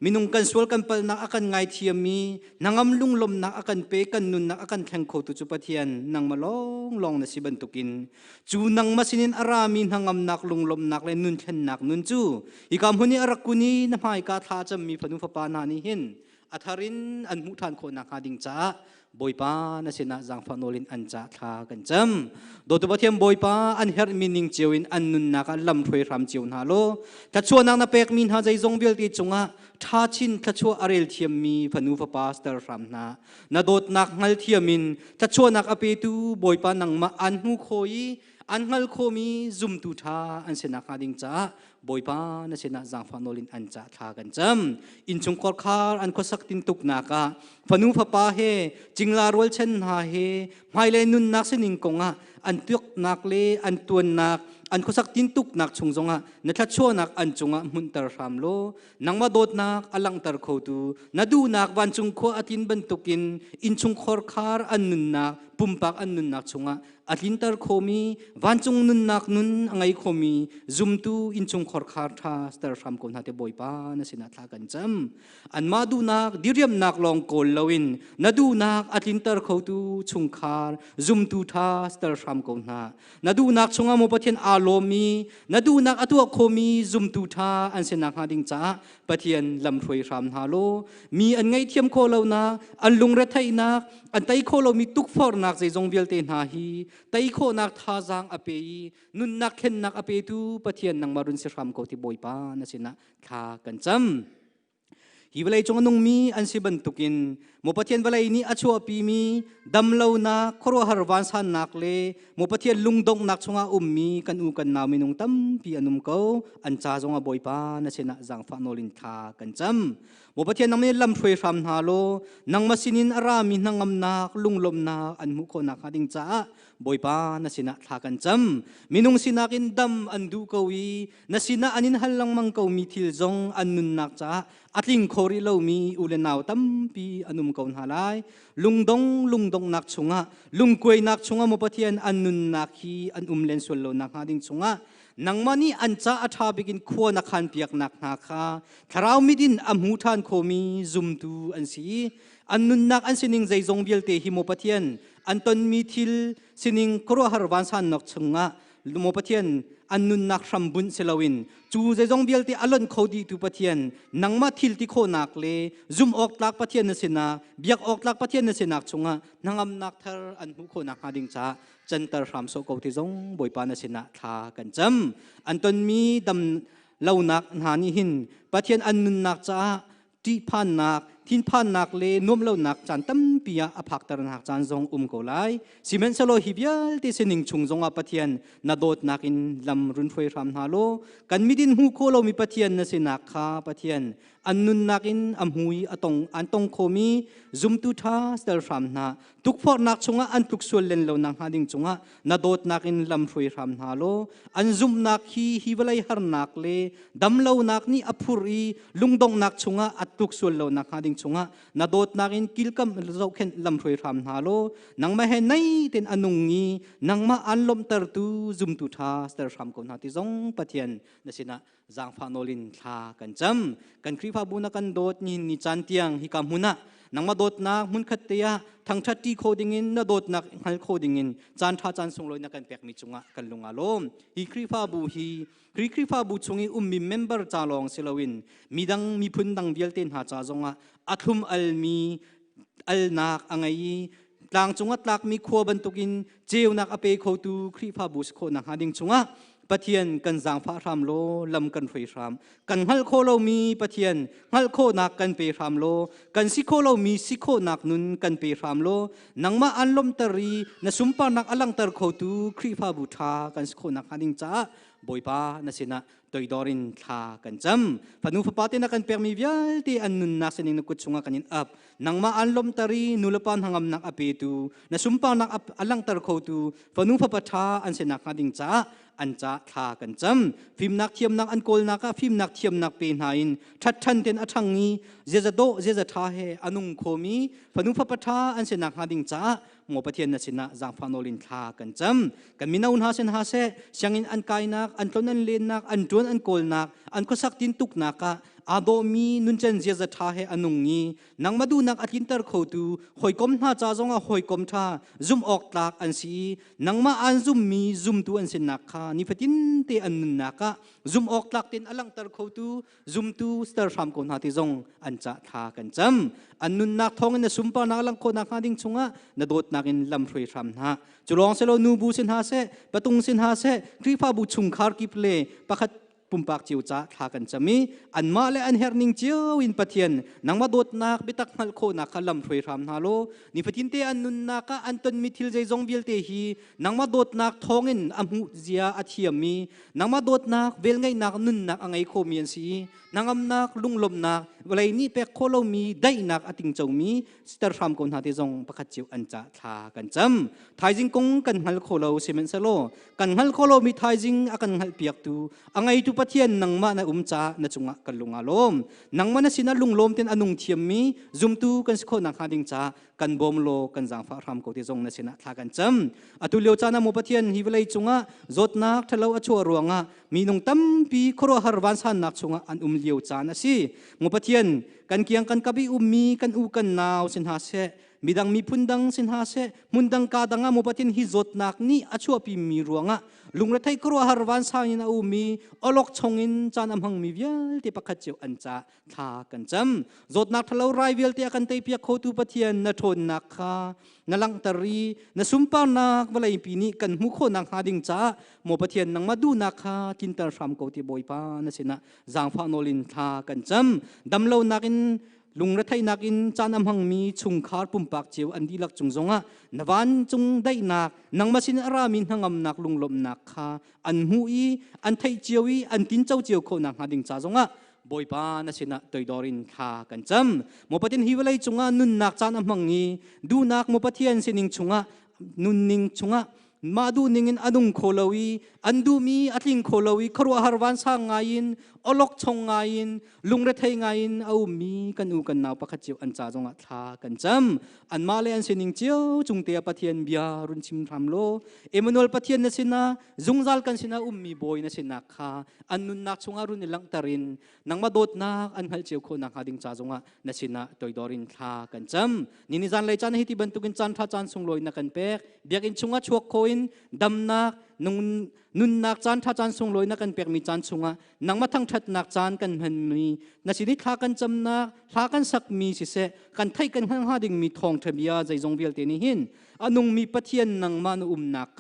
minung kan sual kan palhnak a kan ngaithiammi nangam lunglawmhnak a kan pe kan nunnak a kan thleng khotu cu Pathian nangmah lawnglawng na si bantukin cu nangmah sinin a rami hnangamnak lunglawmhnak le nun thlennak nun cu hika hmun i a rak kun i na hmaika thla cammi fanu fapa hna nih hin a thar in an hmuh ṭhan khawh nakhnga ding caah Bawipa na sinah zaangfah nawl in an cah thla kan cam. Dawtu Pathian Bawipa, an herhmi ning cio in an nunnak ah lam hruai hram cio hna law thluachuahnak na pekmi hna zeizong vialte cungah ṭha chin thluachuah a rel thiammi fanu fapa ster hram hna. Na dawtnak hngal thiam in thluachuahnak a petu Bawipa nangmah an hmu kho i an hngal khomi zumtu ṭha an si nakhnga ding caah Bawipa na sinah zaangfah nawl in an cah thla kan cam. Innchungkhar khar an khuasak tintuknak ah fanu fapa he cingla rualchan hna he hmailei nunnak sining kongah an tuaknak le an tuannak an khuasak tintuknak chung zongah na thluachuahnak an cungah hmunhter hram law nangmah dawtnak a langhter khotu na duhnak vancung khua a tlin bantukin innchungkhar khar an nunnak pumpak an nunnak chungah a tlinter khomi vancung nunnak nun a ngei khomi zumtu innchungkhar khar ṭha ster hram ko hna te Bawipa na sinah thla kan cam. Anmah duhnak diriamnak lawng kawl loin na duhnak a tlinter khotu chungkhar zumtu ṭha ster hram ko hna. Na duhnak chungah maw Pathian aa lawmmi, na duhnak a tuah khomi zumtu ṭha an si nakhnga ding caah Pathian lamhruai hram hna law mi an ngaihthiam khawh lonak, an lungretheihnak, an tei khawh lomi tukforhnak zeizong vialte hna hi tei khawhnak thazaang a pe i nunnak thlennak a petu Pathian nangmah run si hram ko ti Bawipa na sinah thla kan cam. Hi vawlei cung a nungmi an si bantukin maw Pathian vawlei nih a chuahpimi damlonak, khuaruahhar vansannak le maw Pathian lungdonghnak chungah ummi kan u kan nau minung tampi an um ko. An ca zongah Bawipa na sinah zaangfah nawl in thla kan cam. Maw Pathian nang nih lamhruai hram hna law nangmah sinin a rami hnangamnak, lunglawmhnak an hmuh khawh nakhnga ding caah Bawipa na sinah thla kan cam. Minung sinak in dam an duh ko i na sinah an in hal lengmang komi thil zong an nunnak caah a tling kho rih lomi u le nau tampi an um ko hna lai. Lungdong lungdonghnak chungah, lungkuainak chungah maw Pathian an nunnak hi an um len sual lo nakhnga ding chungah nangmah nih an ca a ṭha bik in khua na khanpiaknak hna kha thlarau mit in a hmu ṭhan khomi zumtu an si i an nunnak an sining zeizong vialte hi maw Pathian an tonmi thil sining khuaruahhar vansannak chungah maw Pathian an nunnak hrambunh si loin cu zeizong vialte a lonh kho dihtu Pathian nangmah thil ti khawhnak le zumh awk tlak Pathian na sinak biak awk tlak Pathian na sinak chungah hnangamnak thar an hmuh khawh nakhnga ding caah canter hram sawh ko ti zong Bawipa na sinah thla kan cam. An tonmi dam lonak hna nih hin Pathian an nunnak caah ṭihphannak, thinphannak le nuamhlonak caan tampi ah a phakternak caan zong um ko lai. Sihmanhsehlaw hi vialte sining chung zongah Pathian na dawtnak in lam run hruai hram hna law kan mit in hmuh khawh lomi Pathian na sinak kha Pathian an nunnak in a hmui a tong an tong khomi zumtu ṭha sel hram hna. Tukforhnak chungah an tluk sual len lo nakhnga ding cungah na dawtnak in lam hruai hram hna law an zumhnak hi hi vawlei harnak le damlonak nih a phur i lungdonghnak chungah a tluk sual lo nakhnga ding chungah na dawtnak in kilkam zohkhenh lam hruai hram hna law nangmah he nei tein a nung i nangmah aan lawmhtertu zumtu ṭha ser hram ko hna ti zong Pathian na sinah zaangfah nawl in thla kan cam. Kan Khrihfabu na kan dawt nihin ni caan tiang hika hmun ah nangmah dawtnak hmunkhat te ah thangṭhat ṭi kho dingin na dawtnak hngal kho dingin caan ṭha caan sunglawi na kan pekmi cungah kan lung aa lawm. Hi Khrihfabu hi Khrih Khrihfabu chung i ummi member ca lawng si loin midang miphun dang vialte hna ca zongah a thlum almi alnak a ngei i tlangcung a tlakmi khua bantukin ceunak a pe khotu Khrihfabu si khawh nakhnga ding chungah Pathian kan zaangfah hram law lam kan hruai hram. Kan hngalh khawh lomi Pathian hngalh khawhnak kan pe hram law kan si khawh lomi si khawhnak nun kan pe hram law nangmah aan lawmhter i na sunparnak a langhter khotu Khrihfabu ṭha kan si khawh nakhnga ding caah Bawipa na sinah toidor in thla kan cam. Fanu fapa te na kan pekmi vialte an nunnak sining na kut chungah kan in ap. Nangmah aan lawmhter i nulepa hnangamnak a petu, na sunparnak a langhter khotu fanu fapa ṭha an si nakhnga ding caah an ca thla kan cam. Fimnak thiamnak an kawlnak ah fimnak thiamnak pe hna in ṭhatṭhan ten a ṭhang i ziaza dawh ziaza ṭha he a nung khomi fanu fapa ṭha an si nakhnga ding caah Maw Pathian na sinah zaangfah nawl in thla kan cam. Kan mino hna sin ha seh, sianginn an kainak, an tlon an lennak, an ṭuan an kawlnak, an khuasak tintuknak ah aa dawhmi nuncen ziaza ṭha he a nung i nangmah duhnak a tlinter khotu hawikom hna ca zongah hawikom ṭha zumh awk tlak an si i nangmah aan zummi zumtu an sinak kha nifatin te an nunnak ah zumh awk tlak tein a langhter khotu zumtu ser hram ko hna ti zong an cah thla kan cam. An nunnak thawngin na sunparnak langh khawhnak hnga ding chungah na dawtnak in lam hruai hram hna. Cu lawng silo nubu si hna seh, patung si hna seh, Khrihfabu chungkhar kip le pakhat pumpak cio ca thla kan cam i anmah le an herh ning cio in Pathian nangmah dawtnak biatak hngalh khawhnak kha lam hruai hram hna law nifatin te an nunnak ah an tonmi thil zeizong vialte hi nangmah dawtnak thawngin a hmuh zia a thiammi nangmah dawtnak velngeihnak nunnak a ngei khomi an si i hnangamnak lunglawmhnak vawlei nih pek khawh lomi daihnak a tingcomi siter hram ko hna ti zong pakhat cio an cah thla kan cam. Thaizing kong kan hngal kho lo sihmanhsehlaw kan hngal kho lomi thaizing a kan hngalhpiaktu a ngeitu. Pathian nangmah na um caah na cungah kan lung aa lawm. Nangmah na sinah lunglawm tein a nung thiammi zumtu kan si khawh nakhnga ding caah kan bawm law kan zaangfah hram ko ti zong na sinah thla kan cam. Atu lio caan ah maw Pathian hi vawlei cungah zawtnak ṭhalo a chuah ruangah minung tampi khuaruahhar vansannak chungah an um lio caan a si. Maw Pathian, kan kiang kan kap i ummi kan u kan nau si hna seh, midang miphun dang si hna seh, hmun dang ka dang ah maw Pathian hi zawtnak nih a chuahpimi ruangah lungretheih khuaruahhar vansang in a ummi awlok chongin caan a hmangmi vialte pakhat cio an ca thla kan cam. Zawtnak ṭhalo rai vialte a kan teipiak khotu Pathian na ṭhawnnak kha na langhter i na sunparnak vawleipi nih kan hmuh khawh nakhnga ding caah maw Pathian nangmah duhnak kha tlinter hram ko ti Bawipa na sinah zaangfah nawl in thla kan cam. Damlonak in lungretheihnak in caan a hmangmi chungkhar pumpak cio an dihlak cung zongah na vancung daihnak nangmah sin a rami hnangamnak lunglawmhnak kha an hmuh i an theih cio i an tinco cio khawh nakhnga ding ca zongah Bawipa na sinah toidor in thla kan cam. Maw Pathian hi vawlei cungah nunnak caan a hmang i duhnak maw Pathian sining chungah nunning chungah mah duhning in a nung kho lo i an duhmi a tling kho lo i khuaruahhar vansang ngai in awlokchong ngai in lungrethei ngai in a ummi kan u kan nau pakhat cio an ca zongah thla kan cam. Anmah le an sining cio cungte ah Pathian bia run chim hram law Emmanuel Pathian na sinah zungzal kan sinah ummi bawi na sinak kha an nunnak chungah run i langhter in nangmah dawtnak an hngalh cio khawh nakhnga ding ca zongah na sinah toidor in thla kan cam. Ni ni zanlei caan hi ti bantukin caan ṭha caan sunglawi na kan pek. Biakinn chungah chuak kho in damnak nunnak caan ṭha caan sunglawi na kan pekmi caan chungah nangmah thangṭhatnak caan kan hmanmi na sin i thla kan camnak hla kan sakmi siseh kan theih kan hngalh hnga dingmi thawngṭha bia zeizong vialte nih hin a nungmi Pathian nangmah na umnak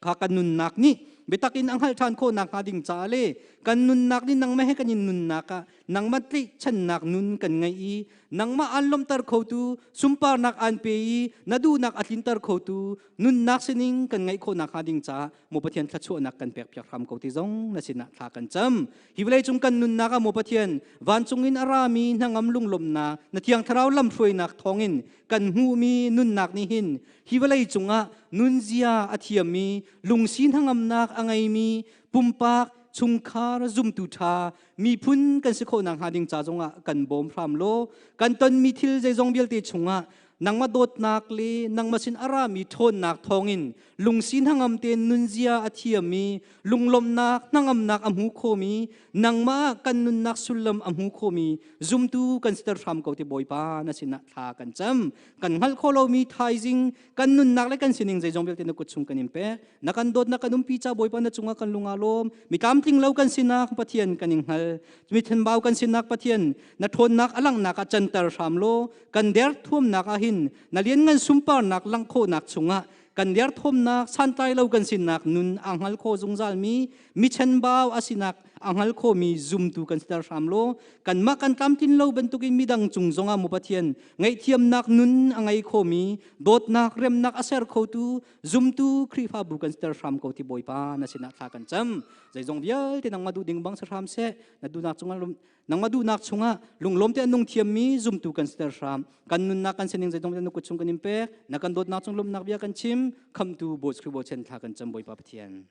kha kan nunnak nih biatak in a hngalh ṭhan khawh nakhnga ding caah le kan nunnak nih nangmah he kan in nunnak ah nangmah tlaihchannak nun kan ngeih i nangmah aan lawmhter khotu sunparnak aan pe i na duhnak a tlinter khotu nunnak sining kan ngeih khawh nakhnga ding caah maw Pathian thluachuahnak kan pek piak hram ko ti zong na sinah thla kan cam. Hi vawleicung kan nunnak ah maw Pathian vancung in a rami hnangam lunglawmhnak na Thiang Thlarau lamhruainak thawngin kan hmuhmi nunnak nih hin hi vawlei cungah nunzia a thiammi lungsi hnangamnak a ngeimi pumpak chungkhar zumtu ṭha miphun kan si khawh nakhnga ding ca zongah kan bawm hram law kan tonmi thil zeizong vialte chungah nangmah dawtnak le nangmah sin a rami ṭhawnnak thawngin lungsi hnangam tein nunzia a thiammi lunglawmhnak hnangamnak a hmu khomi nangmah kan nunnak sullam a hmu khomi zumtu kan siter hram ko ti Bawipa na sinah thla kan cam. Kan hngalh khawh lomi thaizing kan nunnak le kan sining zeizong vialte na kut chung kan in pek. Na kan dawt na kan umpi ca Bawipa na cungah kan lung aa lawm. Mi tlamtling lo kan sinak Pathian kan in hngal. Mi thenbau kan sinak Pathian na ṭhawnnak a langhnak ah canter hram law kan derthuamnak ah hin na lianngan sunparnak langh khawhnak chungah kan derthawmnak santlai lo kan sinak nun aa hngal kho zungzalmi mi chenbau a sinak a hngal khomi zumtu kan siter hram law kanmah kan tlamtlin lo bantukin midang cung zongah mu Pathian ngaihthiamnak nun a ngei khomi dawtnak remnak a ser khotu zumtu Khrihfabu kan siter hram ko ti Bawipa na sinah thla kan cam. Zeizong vialte nangmah duh ding bang si hram seh. Na duhnak cungah nangmah duhnak chungah lunglawm te an nung thiammi zumtu kan siter hram. Kan nunnak kan sining zeizong vialte na kut chung kan in pek. Na kan dawtnak cung lawmhnak bia kan chim. Khamtu Bawi Khrih Bawi thla kan cam Bawipa Pathian.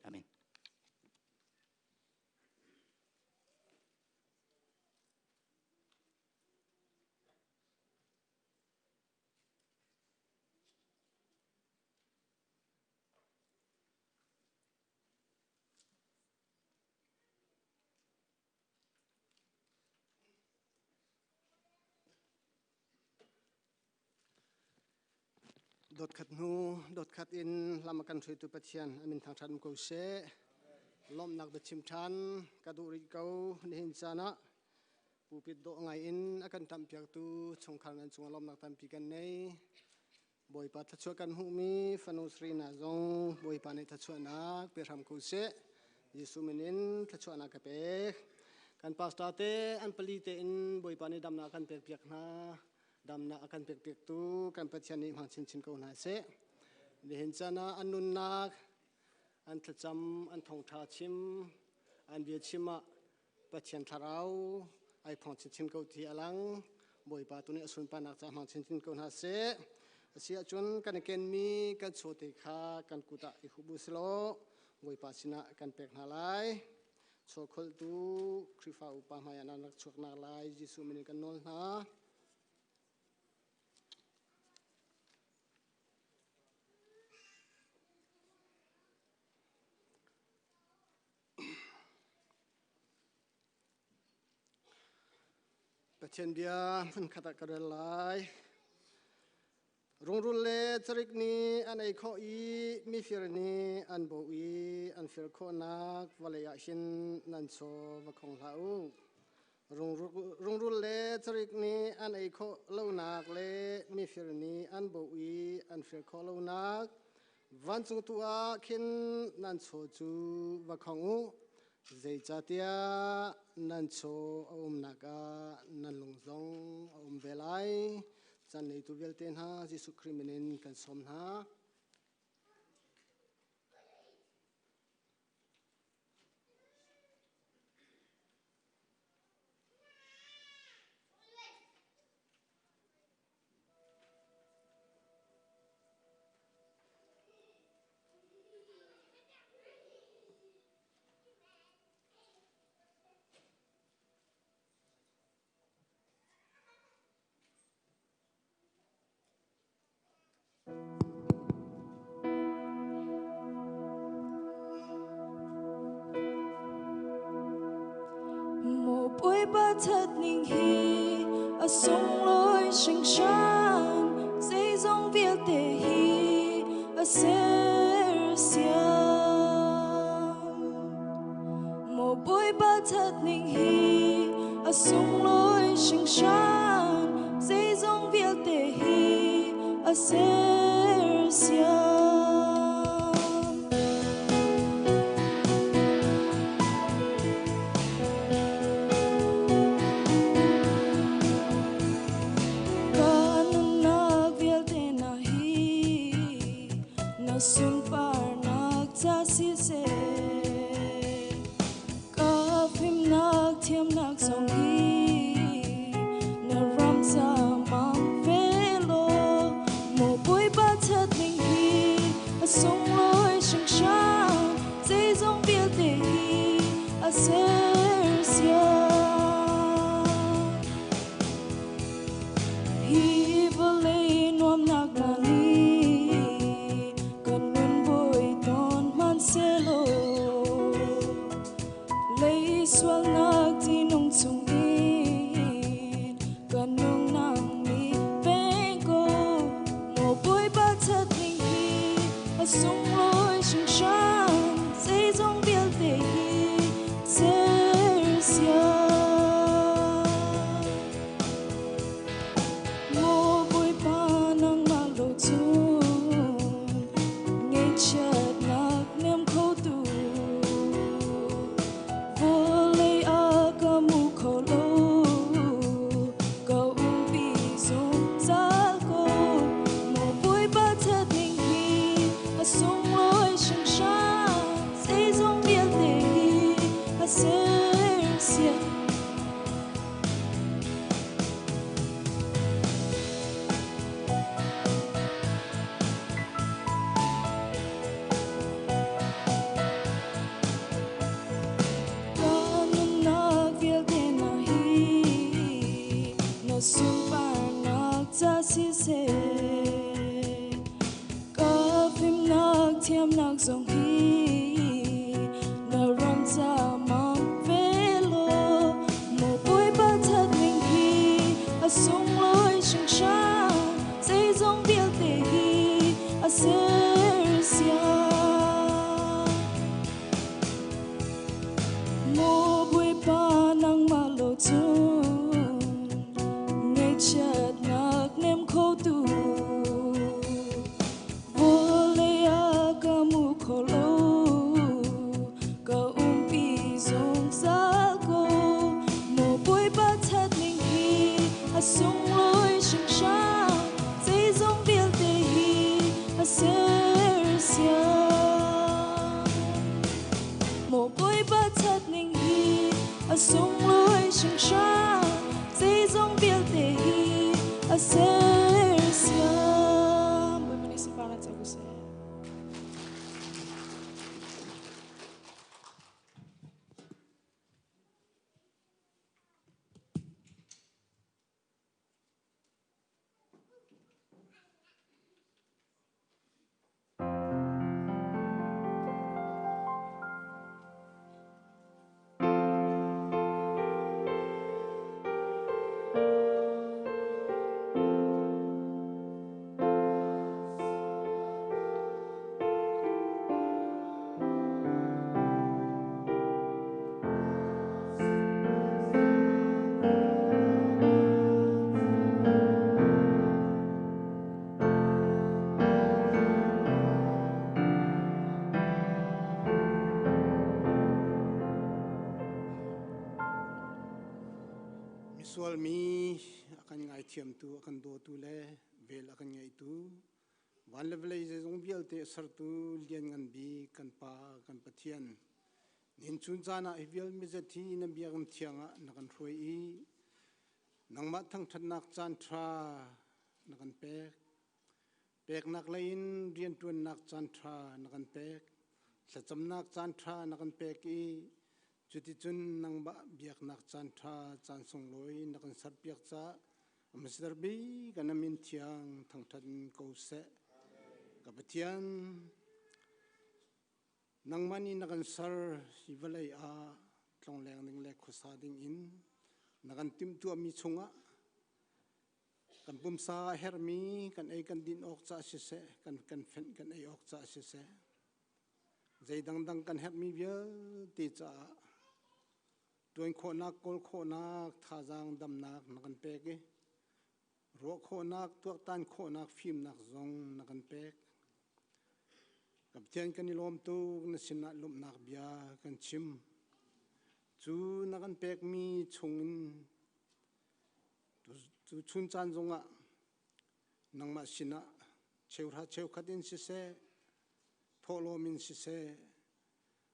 Amen. Dot khat hnu dot khat in lam a kan hruaitu Pathian a min thangṭhat um ko seh. Lawmhnak da chim ṭhan ka duh rih ko nihin caan ah pulpit dawh ngai in a kan ṭamhpiaktu chungkhar nan cungah lawmhnak tampi kan nei. Bawipa thluachuah kan hmuhmi fanu Serena zong Bawipa nih thluachuahnak pe hram ko seh. Jesuh min in thluachuahnak ka pek. Kan pastor te an pali tein Bawipa nih damnak kan pekpiak hna. Damnak a kan pekpiaktu kan Pathian nih hmang chinchin ko hna seh. Nihin caan ah an nunnak, an thlacam, an thawngṭha chim, an bia chim ah Pathian thlarau ai phong chinchin ko ti a lang. Bawipa tu nih a sunparnak ca hmang chinchin ko hna seh. Asi ahcun kan i kenmi kan chawte kha kan kut ah i hup u silaw. Bawipa sinah kan pek hna lai. Chawkholhtu Khrihfa upa hmaiah nan rak chuaknak lai Jesuh min in kan nawl hna. Pathian bia hmunkhat ah ka rel lai. Rungrul le carik nih an ei khawh i mifir nih an bawh i an fir khawhnak vawlei ah hin nan chaw va khong hlah u. Rungrul le carik nih an ei khawh lonak le mifir nih an bawh i an fir khawh lonak vancung tu ah khin nan chaw cu va khong u. Zeicahtiah nan chaw a umnak ah nan lung zong a um ve lai. Caan neitu vialte hna Jesuh Khrih min in kan sawm hna. Maw Bawipa that ning hi a sunglawi hringhran zeizong vialte hi a sersiam. Maw Bawipa that ning hi a sunglawi hringhran zeizong vialte hi a sersiam. Ka nunnak vialte na hi na sunparnak ca siseh ka fimnak thiamnak zong hi na ram ca mang ve law maw Bawipa that ning hi a sunglawi hringhran zeizong vialte hi a sersiam. Hi vawlei nuamnak na nih kan nun bawi tawn hmanhsehlaw lei sualnak tinung chung in kan nung nih veng ko maw Bawipa that ning hi a sunglawi hringhran zeizong vialte hi sersiam. Maw Bawipa nangmah lo cun ngaihchiatnak nem khotu vawlei ah ka mu kho lo ka umpi zungzal ko maw Bawipa that ning hi a sunglawi hringhran zeizong vialte hi a sersiam. Ka nunnak vialte na hi na sunparnak ca siseh ka fimnak thiamnak zong hi na ram ca mang ve law maw Bawipa that ning hi a sunglawi hringhran zeizong vialte hi a sersiam. Maw Bawipa nangmah lo cun ngaihchiatnak nem khotu vawlei ah ka mu kho lo ka umpi zungzal ko maw Bawipa that ning hi a sunglawi hringhran zeizong vialte hi a sersiam. Maw Bawipa that ning hi a sunglawi hringhran zeizong vialte hi a sersiam. Bawipa nih sunparnak co ko seh. Misual mi a kan ngaithiamtu, a kan dawtu le vel a kan ngeitu, van le vawlei zeizong vialte a sertu lianngan bik kan Pa kan Pathian. Nin chun caan ah hi vial mizet hi na biakinn thiang ah na kan hruai i nangmah thangṭhatnak caan ṭha na kan pek. Peknak lei in rianṭuannak caan ṭha na kan pek. Thlacamnak caan ṭha na kan pek i cuticun nangmah biaknak caan ṭha caan sunglawi na kan serpiak caah Mr. B kan min thiang thangṭhat ko seh. Ka Pathian, nangmah nih na kan ser hi vawlei ah tlongleng ding le khuasa ding in na kan timhtuahmi chungah kan pumsa a herhmi kan ei kan din awk ca siseh, kan fenh kan ei awk ca siseh, zei dangdang kan herhmi vialte caah ṭuan khawhnak, kawl khawhnak, thazaang damnak na kan pek i ruah khawhnak, tuaktan khawhnak, fimnak zong na kan pek. Ka Pathian kan i lawm tuk, na sinah lawmhnak bia kan chim. Cu na kan pekmi chungin cu chun caan zongah nangmah sinah cheuhra cheukhat in siseh, thawhlawm in siseh,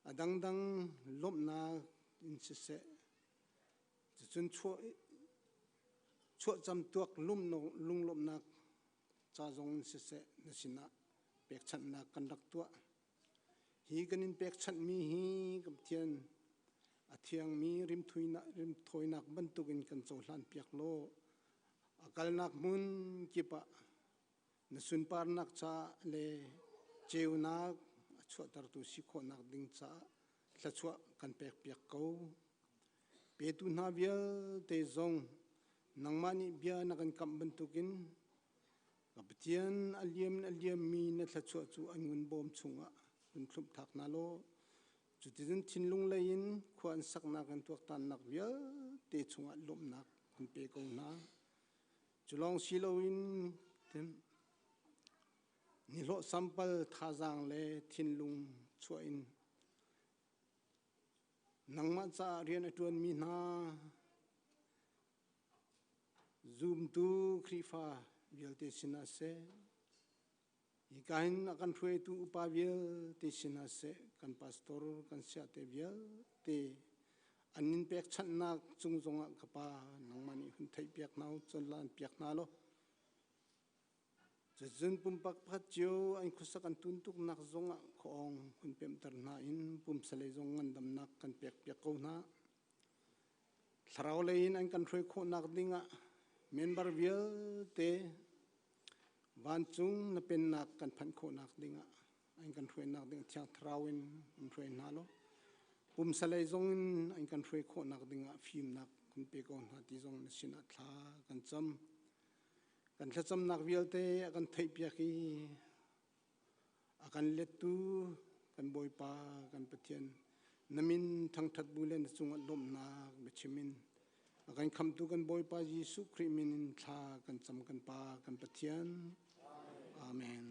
a dangdang lawmhnak in siseh, cucun chuahcam tuak lunglawmhnak ca zong in siseh na sinah pekchanhnak kan rak tuah. Hi kan in pekchanhmi hi ka Pathian a thiangmi rimthawinak bantukin kan cohlan piak law a kalnak hmun kip ah na sunparnak caah le ceunak a chuahtertu si khawhnak ding caah thluachuah kan pekpiak ko. Petu hna vialte zong nangmah nih bia na kan kamh bantukin ka Pathian a liam in a liammi na thluachuah cu an ngun bawm chungah hun thlumh thak hna law cuticun thinlung lei in khua an saknak an tuaktannak vialte chungah lawmhnak hun pe ko hna. Cu lawng si loin nihlawh sampal thazaang le thinlung chuah in nangmah caah rian a ṭuanmi hna zumtu Khrihfa vialte sinah seh, hika hin a kan hruaitu upa vialte sinah seh, kan pastor, kan siate vialte an nin pekchanhnak cung zongah ka pa nangmah nih hun theihpiak hna u, conlan piak hna law Cun pumpak pakhat cio an khuasak an tuntuknak zongah khuaawng hun pemhter hna in pumsalei zong ngandamnak kan pekpiak ko hna. Thlarau lei in an kan hruai khawhnak dingah member vialte vancung na pennak kan phanh khawhnak dingah an kan hruainak ding Thiang Thlarau in an hruai hna law pumsalei zong in an kan hruai khawhnak dingah fimnak kan pe ko hna ti zong na sinah thla kan cam. Kan thlacamnak vialte a kan theihpiak i a kan lettu kan Bawipa kan Pathian na min thangṭhat bu le na cungah lawmhnak biachim in a kan khamtu kan Bawipa Jesuh Khrih min in thla kan cam kan Pa kan Pathian. Amen.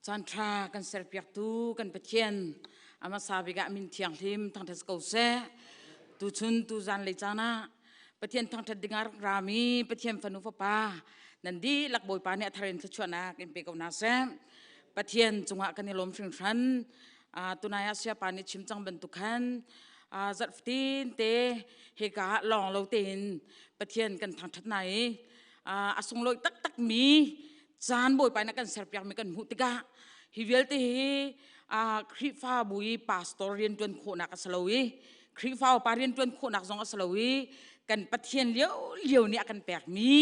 Caan ṭha kan serpiaktu kan Pathian a hmasa bik ah min thianghlim thangṭhat ko seh. Tuchun tuzan lei caan ah Pathian thangṭhat ding ah rak rami Pathian fanu fapa nan dihlak Bawipa nih a thar in thluachuahnak in pe ko hna seh. Pathian cungah kan i lawm hringhran. Tunai ah Sayapa nih chim cang bantuk khan zarh fatin te hika ah lawng lo tein Pathian kan thangṭhat hna i a sunglawi taktakmi caan Bawipa nih a kan serpiakmi kan hmuh tikah hi vialte hi Khrihfabu i pastor rianṭuan khawhnak a si lo i Khrihfa upa rianṭuan khawhnak zong a si lo i kan Pathian liolio nih a kan pekmi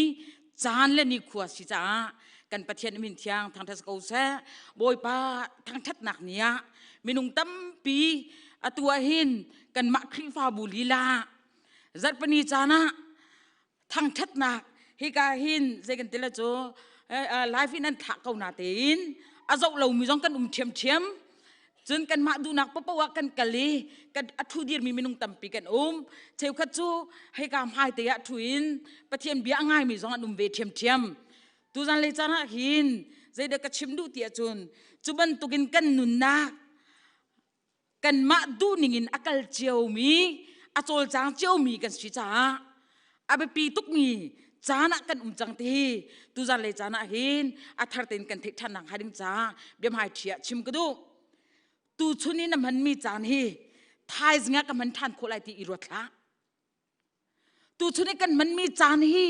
caan le nikhua si caah kan Pathian min thiang thangṭhat ko seh. Bawipa thangṭhatnak ni ah minung tampi atu ah hin kanmah Khrihfabu lila zarhpini caan ah thangṭhatnak hika hin zei kan ti le cu live in an thlah ko na tein a zoh lomi zong kan um ṭhiamṭhiam. Cun kanmah duhnak paohpaoh ah kan kal i kan a ṭhu dirmi minung tampi kan um. Cheukhat cu hika hmai te ah ṭhu in Pathian bia a ngaimi zong an um ve ṭhiamṭhiam. Tuzan lei caan ah hin zeidah ka chim duh ti ahcun cu bantukin kan nunnak kanmah duhning in a kal ciomi a cawlcang ciomi kan si caah a biapi tukmi caan ah kan um cang ti hi tuzan lei caan ah hin a thar tein kan theih ṭhan nak hnga ding caah biahmai ṭhi ah chim ka duh. Tuchun i na hmanmi caan hi thaizing ah ka hman ṭhan khawh lai ti i ruat hlah. Tuchun i kan hmanmi caan hi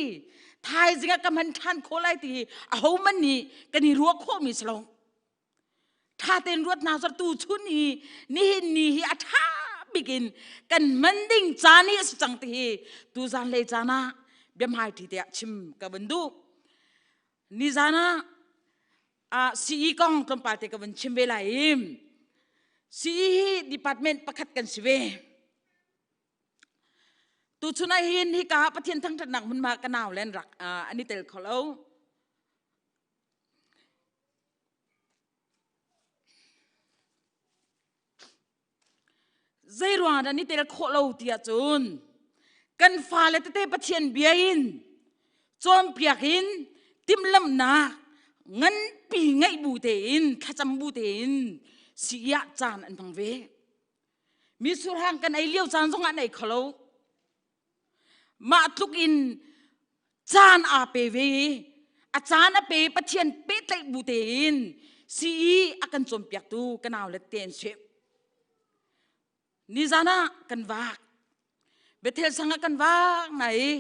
thaizing ah ka hman ṭhan khawh lai ti hi ahohmanh nih kan i ruah khawhmi si lo. Ṭha tein ruat hna sar tuchun hi nihin ni hi a ṭha bik in kan hman ding caan hi a si cang ti hi tuzan lei caan ah biahmai ṭhi te ah chim ka van duh. Nizan ah CE kong tlawmpal te ka van chim ve lai i. CE hi department pakhat kan si ve. Tuchun ah hin hika Pathian thangṭhatnak hmunhma ka nau len rak an i tel kho lo. Zei ruang dah ni tel khawh lo tiah cun kan fale tete Pathian bia in cawnpiak in timhlamhnak nganpi ngeih bu tein thlacam bu tein si-ah caan an hmang ve. Misurhang kan ei lio caan zongah an ei kho lo. Mah tluk in caan aa pe ve i a caan a pe Pathian pehtlaih bu tein sii a kan cawnpiaktu ka nau le te an si. Nizan ah kan vak. Bethel sang ah kan vak na i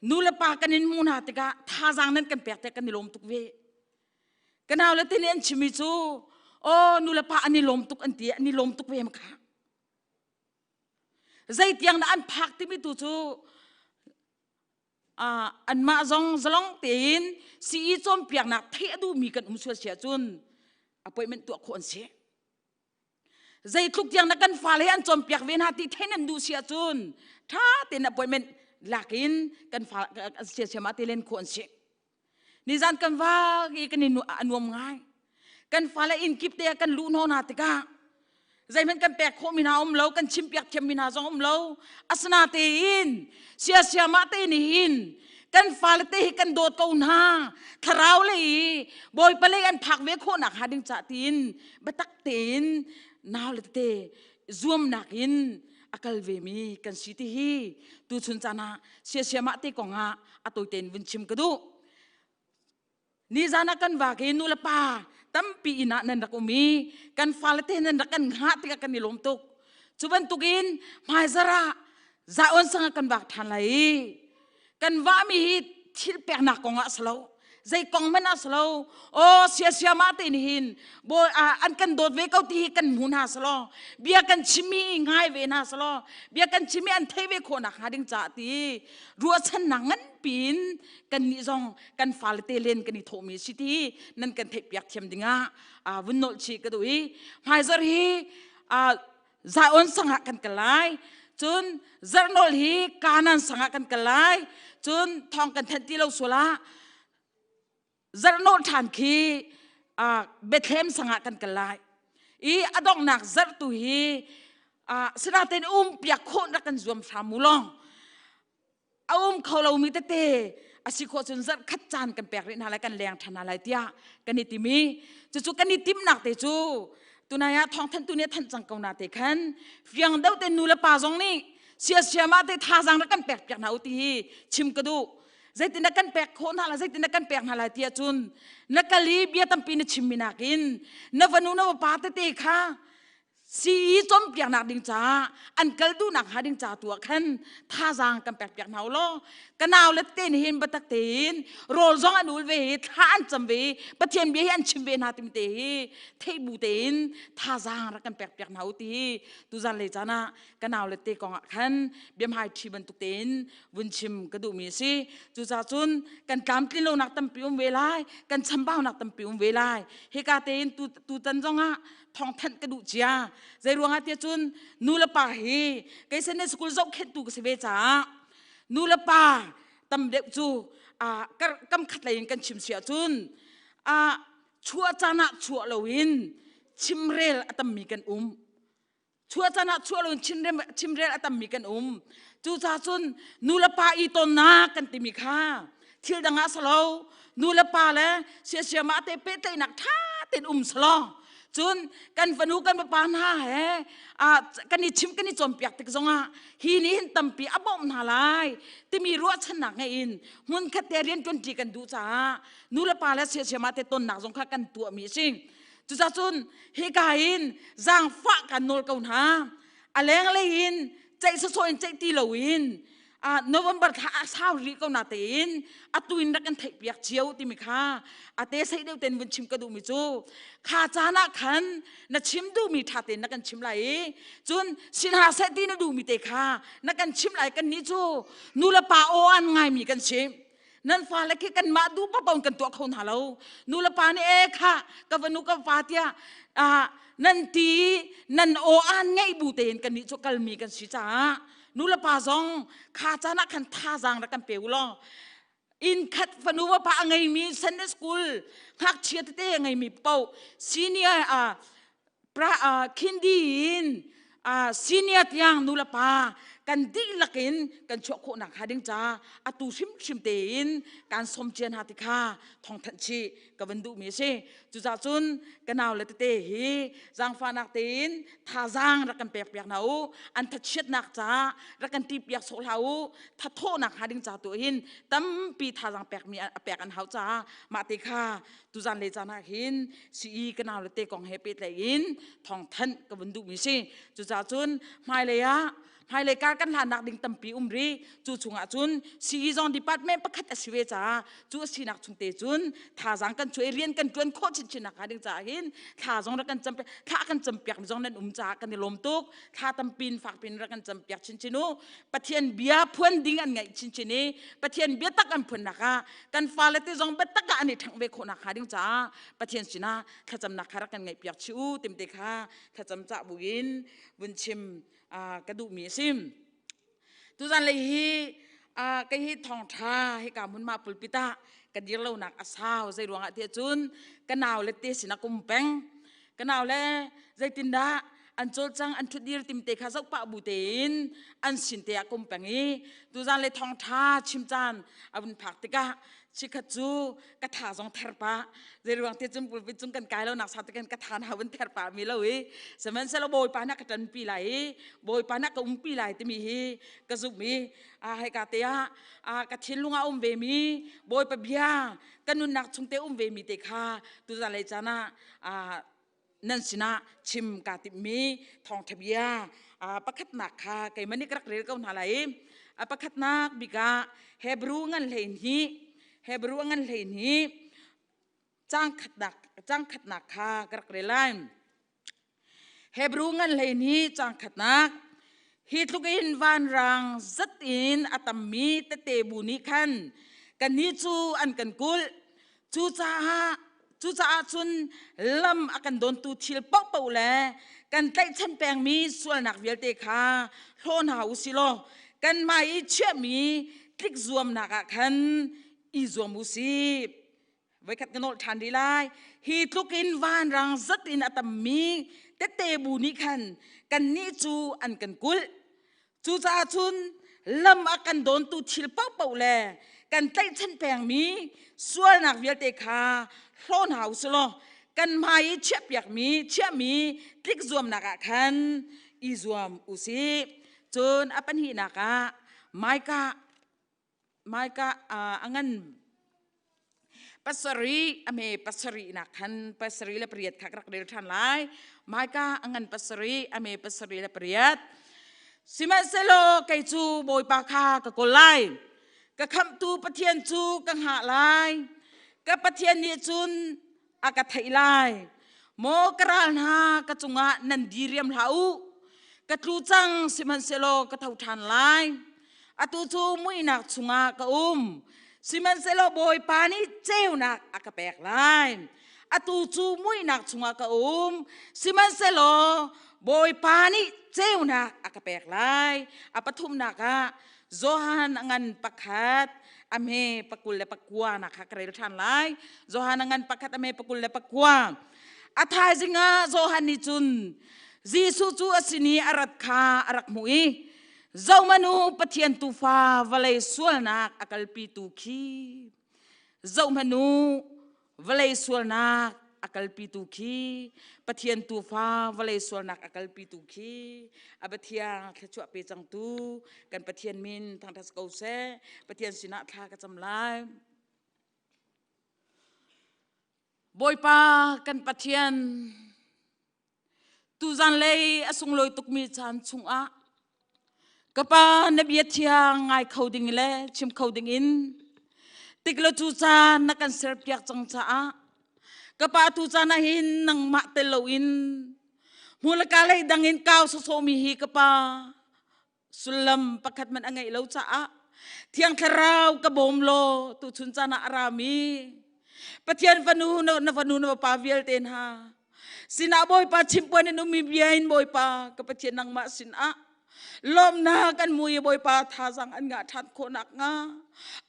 nu le pa kan in hmuh hna tikah thazaang nan kan pek te kan i lawm tuk ve. Ka nau le te nih an chimmi cu aw nu le pa an i lawm tuk an ti an i lawm tuk ve ma kha. Zeitiang dah an phak timi tu cu anmah zong zalong tein sii cawnpiaknak theih a duhmi kan um sual si ahcun appointment tuah khawh an si. Zeitluk tiang na kan fale an cawnpiak ve hna ti theih nan duh si ahcun ṭha tein appointment lak in kan fa siasiam ah te len khawh an si. Nizan kan vak i kan i a nuam ngai. Kan fale inn kip te ah kan luh hnawh hna tikah zeihmanh kan pek khawh mi hna um lo, kan chimpiak thiam mi hna zong um lo. Asina tein siasiamah te nih hin kan fale te hi kan dawt ko hna. Thlarau lei i Bawipa lei an phak ve khawh nak hnga ding cah tiin biatak tein nau le tete zuamnak in a kal ve mi kan si ti hi tuchun caan ah siasiamah te kong ah a tawitein vun chim ka duh. Nizan ah kan vak i nu le pa tampi inn ah nan rak um i kan fale te nan rak kan hngah tikah kan i lawm tuk. Cu bantukin hmaizar ah Zion sang ah kan vak ṭhan lai i kan vahmi hi thil peknak kong ah si lo zei kong hmanh ah si lo aw siasiam ah te nih hin bawi an kan dawt ve ko ti hi kan hmu hna selaw bia kan chimmi ngai ve hna selaw bia kan chimmi an thei ve khawh nak hnga ding caah ti ruahchannak nganpi in kan nih zong kan fale te len kan i thawhmi si ti nan kan theih piak thiam dingah vun nolh chih ka duh i hmaizar hi Zion sangah kan kal lai cun zarhnawl hi Kanan sangah kan kal lai cun thawng kan thanh ti lo sual ah zarhnawl ṭhan khi Bethlehem sangah kan kal lai i a donghnak zarh tu hi sinaten um piak khawh rak kan zuam hram mu long a um kho lomi tete a si khawh cun zarh khat caan kan pek rih hna lai kan leng ṭhan hna lai tiah kan i tim i cucu kan i timnak te cu tunai ah thawngthanhtu nih a thanh cang ko na te khan fiang deuh te nu le pa zong nih siasiam ah te thazaang rak kan pek piak hna u ti hi chim ka duh. Zeitin na kan pek khawh hna lai, zeitin na kan pek hna lai tiah cun na kal i bia tampi na chimmi nakin na vanu na vapa tete kha sii cawnpiaknak ding caah an kal duhnak hnga ding ca tu ah khan thazaang kan pek piak hna u law ka nau le te nih hin biatak tein rawl zong an ul ve i thla an cam ve i Pathian bia hi an chim ve hna timi te hi theih bu tein thazaang rak kan pek piak hna u ti hi tuzan lei caan ah ka nau le te kong ah khan biamhai ṭhi bantuk tein vun chim ka duhmi a si. Cucaah cun kan tlamtlin lonak tampi um ve lai, kan chambaunak tampi um ve lai. Hika tein tutan zongah thawngthanh ka duh cia. Zei ruangah tiah cun nu le pa hi kei Sunday school zohkhenhtu ka si ve caah nu le pa tam deuh cu kam khat lei in kan chim si ahcun chuah caan ah chuah loin chimrel a tammi kan um. Chuah caan ah chuah loin chimrel a tammi kan um. Cucaah cun nu le pa i tonnak kan timi kha thil dang ah salo nu le pa le siasiam ah te pehtlaihnak ṭha tein um salo cun kan fanu kan papa hna he kan i chim kan i cawnpiak tik zongah hi nih hin tampi a bawmh hna lai timi ruahchannak ngei in hmunkhat te rianṭuanṭi kan duh caah nu le pa le siasiam ah te tonnak zong kha kan tuahmi a si. Cucaah cun hika hin zaangfah kan nawl ko hna. A lenglei in ceih sawsawh in ceih ti loin November thla a sau rih ko na tein atu in rak kan theih piak cio timi kha a te sei deuh ten vun chim ka duhmi cu kha caan ah khan na chim duhmi ṭha tein na kan chim lai i cun sin ha seh ti na duhmi te kha na kan chim lai. Kan nih cu nu le pa aw an ngaimi kan si. Nan fale khi kanmah duh paoh in kan tuah kho hna lo. Nu le pa nih e kha ka va nu ka va tiah nan ti nan aw aan ngeih bu tein kannih cu kalmi kan si caah nu le pa zong kha caan ah khan thazaang rak kan pe u law inn khat fanu va pa a ngeimi Sunday school ngakchia tete a ngeimi paoh senior pra khindi in senior tiang nu le pa kan dihlak in kan chuah khawh nak hnga ding ca atu hrimhrim tein kan som cian ha ti kha thawngthanh chih ka van duhmi a si. Cucaah cun ka nau le tete hi zaangfahnak tein thazaang rak kan pek piak hna u. An thachiatnak ca rak kan ti piak sawh hlah u. Thathawhnak hnga ding ca tu hin tampi thazaang pekmi a pek an hau caah mah te kha tuzan le caan ah hin CE ka nau le te kong he pehtlaih in thawngthanh ka vun duhmi si. Cucaah cun hmailei ah hmailei kar kan hlannak ding tampi um ri. Cu chungah cun CE zong department pakhat a si ve caah cu a sinak chung te cun thazaang kan chuah i rian kan ṭuan khawh chinchin nak hnga ding caah hin thla zong rak kan cam thla kan campiak mi zong nan um caah kan i lawm tuk. Thla tampin fakpin rak kan campiak chinchin u. Pathian bia phuan ding an ngaih chinchin i Pathian bia tak an phuannak ah kan fale te zong biatak ah an i ṭhangh ve khawh nak hnga ding caah Pathian sinah thlacamnak kha rak kan ngaih piak chih u timte kha thlacam cah buin vun chim ka duhmi a si. Tuzan lei hi kei hi thawngṭha hika hmunhma pulpit ah ka dir lonak a sau. Zei ruangah tiah cun ka nau le te sinah kum peng. Ka nau le zeitindah an cawlcang an ṭhutdir timte kha zoh pah bu tein an sin te ah kum peng i tuzan le thawngṭha chim caan a vun phak tikah chikhat cu ka tha zong ther pah. Zei ruang ti cun pulpit cung kan kai lo nak sa te kan ka tha na vun ther pah mi lo i sihmanhsehlaw Bawipa na ka ṭanpi lai i Bawipa na ka umpi lai timi hi ka zumh i a hei ka te ah ka thinlung ah um ve mi Bawipa bia ka nunnak chung te um ve mi te kha tuzan lei caan ah nan sinah chim kaa timhmi thawngṭha bia pakhatnak kha keimah nih ka rak rel ko hna lai i a pakhatnak bik ah Hebrew ngan 12, Hebrew ngan 12 caang khatnak, caang khatnak kha ka rak rel lai. Hebrew ngan 12 caang khatnak. Hi tluk in vanrang zat in a tammi tete bu nih khan kannih cu an kan kulh. Cucaah cun lam a kan dawntu thil paohpaoh le kan tlaihchan pengmi sualnak vialte kha hlaw hna u sih law kanmah i chiahmi tlik zuamnak ah khan i zuam u sih. Voikhat ka nolh ṭhan rih lai. Hi tluk in vanrang zat in a tammi tette bu nih khan kannih cu an kan kulh. Cucaah cun lam a kan dawntu thil paohpaoh le kan tlaihchan pengmi sualnak vialte kha hlaw hna u sih law kan hmai i chiahpiakmi chiahmi tlik zuamnak ah khan i zuam u sih. Cun a pahnihnak ah Micah Micah a ngan pasarih a hme pasarihnak khan 78 kha ka rak rel ṭhan lai. Micah a ngan pasarih a hme 78. Sihmanhsehlaw kei cu Bawipa kha ka kawl lai. Ka khamhtu Pathian cu ka hngah lai. Ka Pathian nih cun a ka theih lai. Maw ka ral hna, ka cungah nan diriam hlah u. Ka tlu cang, sihmanhsehlaw ka tho ṭhan lai. Atu cu muihnak chungah ka um, sihmanhsehlaw Bawipa nih ceunak a ka pek lai. Atu cu muihnak chungah ka um, sihmanhsehlaw Bawipa nih ceunak a ka pek lai. A pathumnak ah Johan a ngan pakhat a hme 29 nak kha ka rel ṭhan lai. Johan a ngan pakhat a hme 29. A thaizing ah Johan nih cun Jesuh cu a sin i a rat kha a rak hmuh i Zohmanu Pathian tuufa vawlei sualnak a kalpitu khi zohmanu vawlei sualnak a kalpitu khi Pathian tuufa vawlei sualnak a kalpitu khi a Pathian thluachuah pe cangtu kan Pathian min thangṭhat ko seh. Pathian sinah thla ka cam lai. Bawipa kan Pathian, tuzan lei a sunglawi tukmi caan chungah ka pa na bia thiang ngai kho ding le chim kho ding in tiklo cu caan na kan serpiak cang caah ka pa tu caan ah hin nangmah tel loin hmulaka lei dang in kau sawsawmi hi ka pa sullam pakhat man a ngeih lo caah. Thiang Thlarau ka bawm law tuchun caan ah a rami Pathian fanu na fanu na pa vialte hna sinah Bawipa chimpuan in ummi bia in Bawipa ka Pathian nangmah sinah lawmnak kan mu i Bawipa thazang an ngah ṭhan khawhnak hnga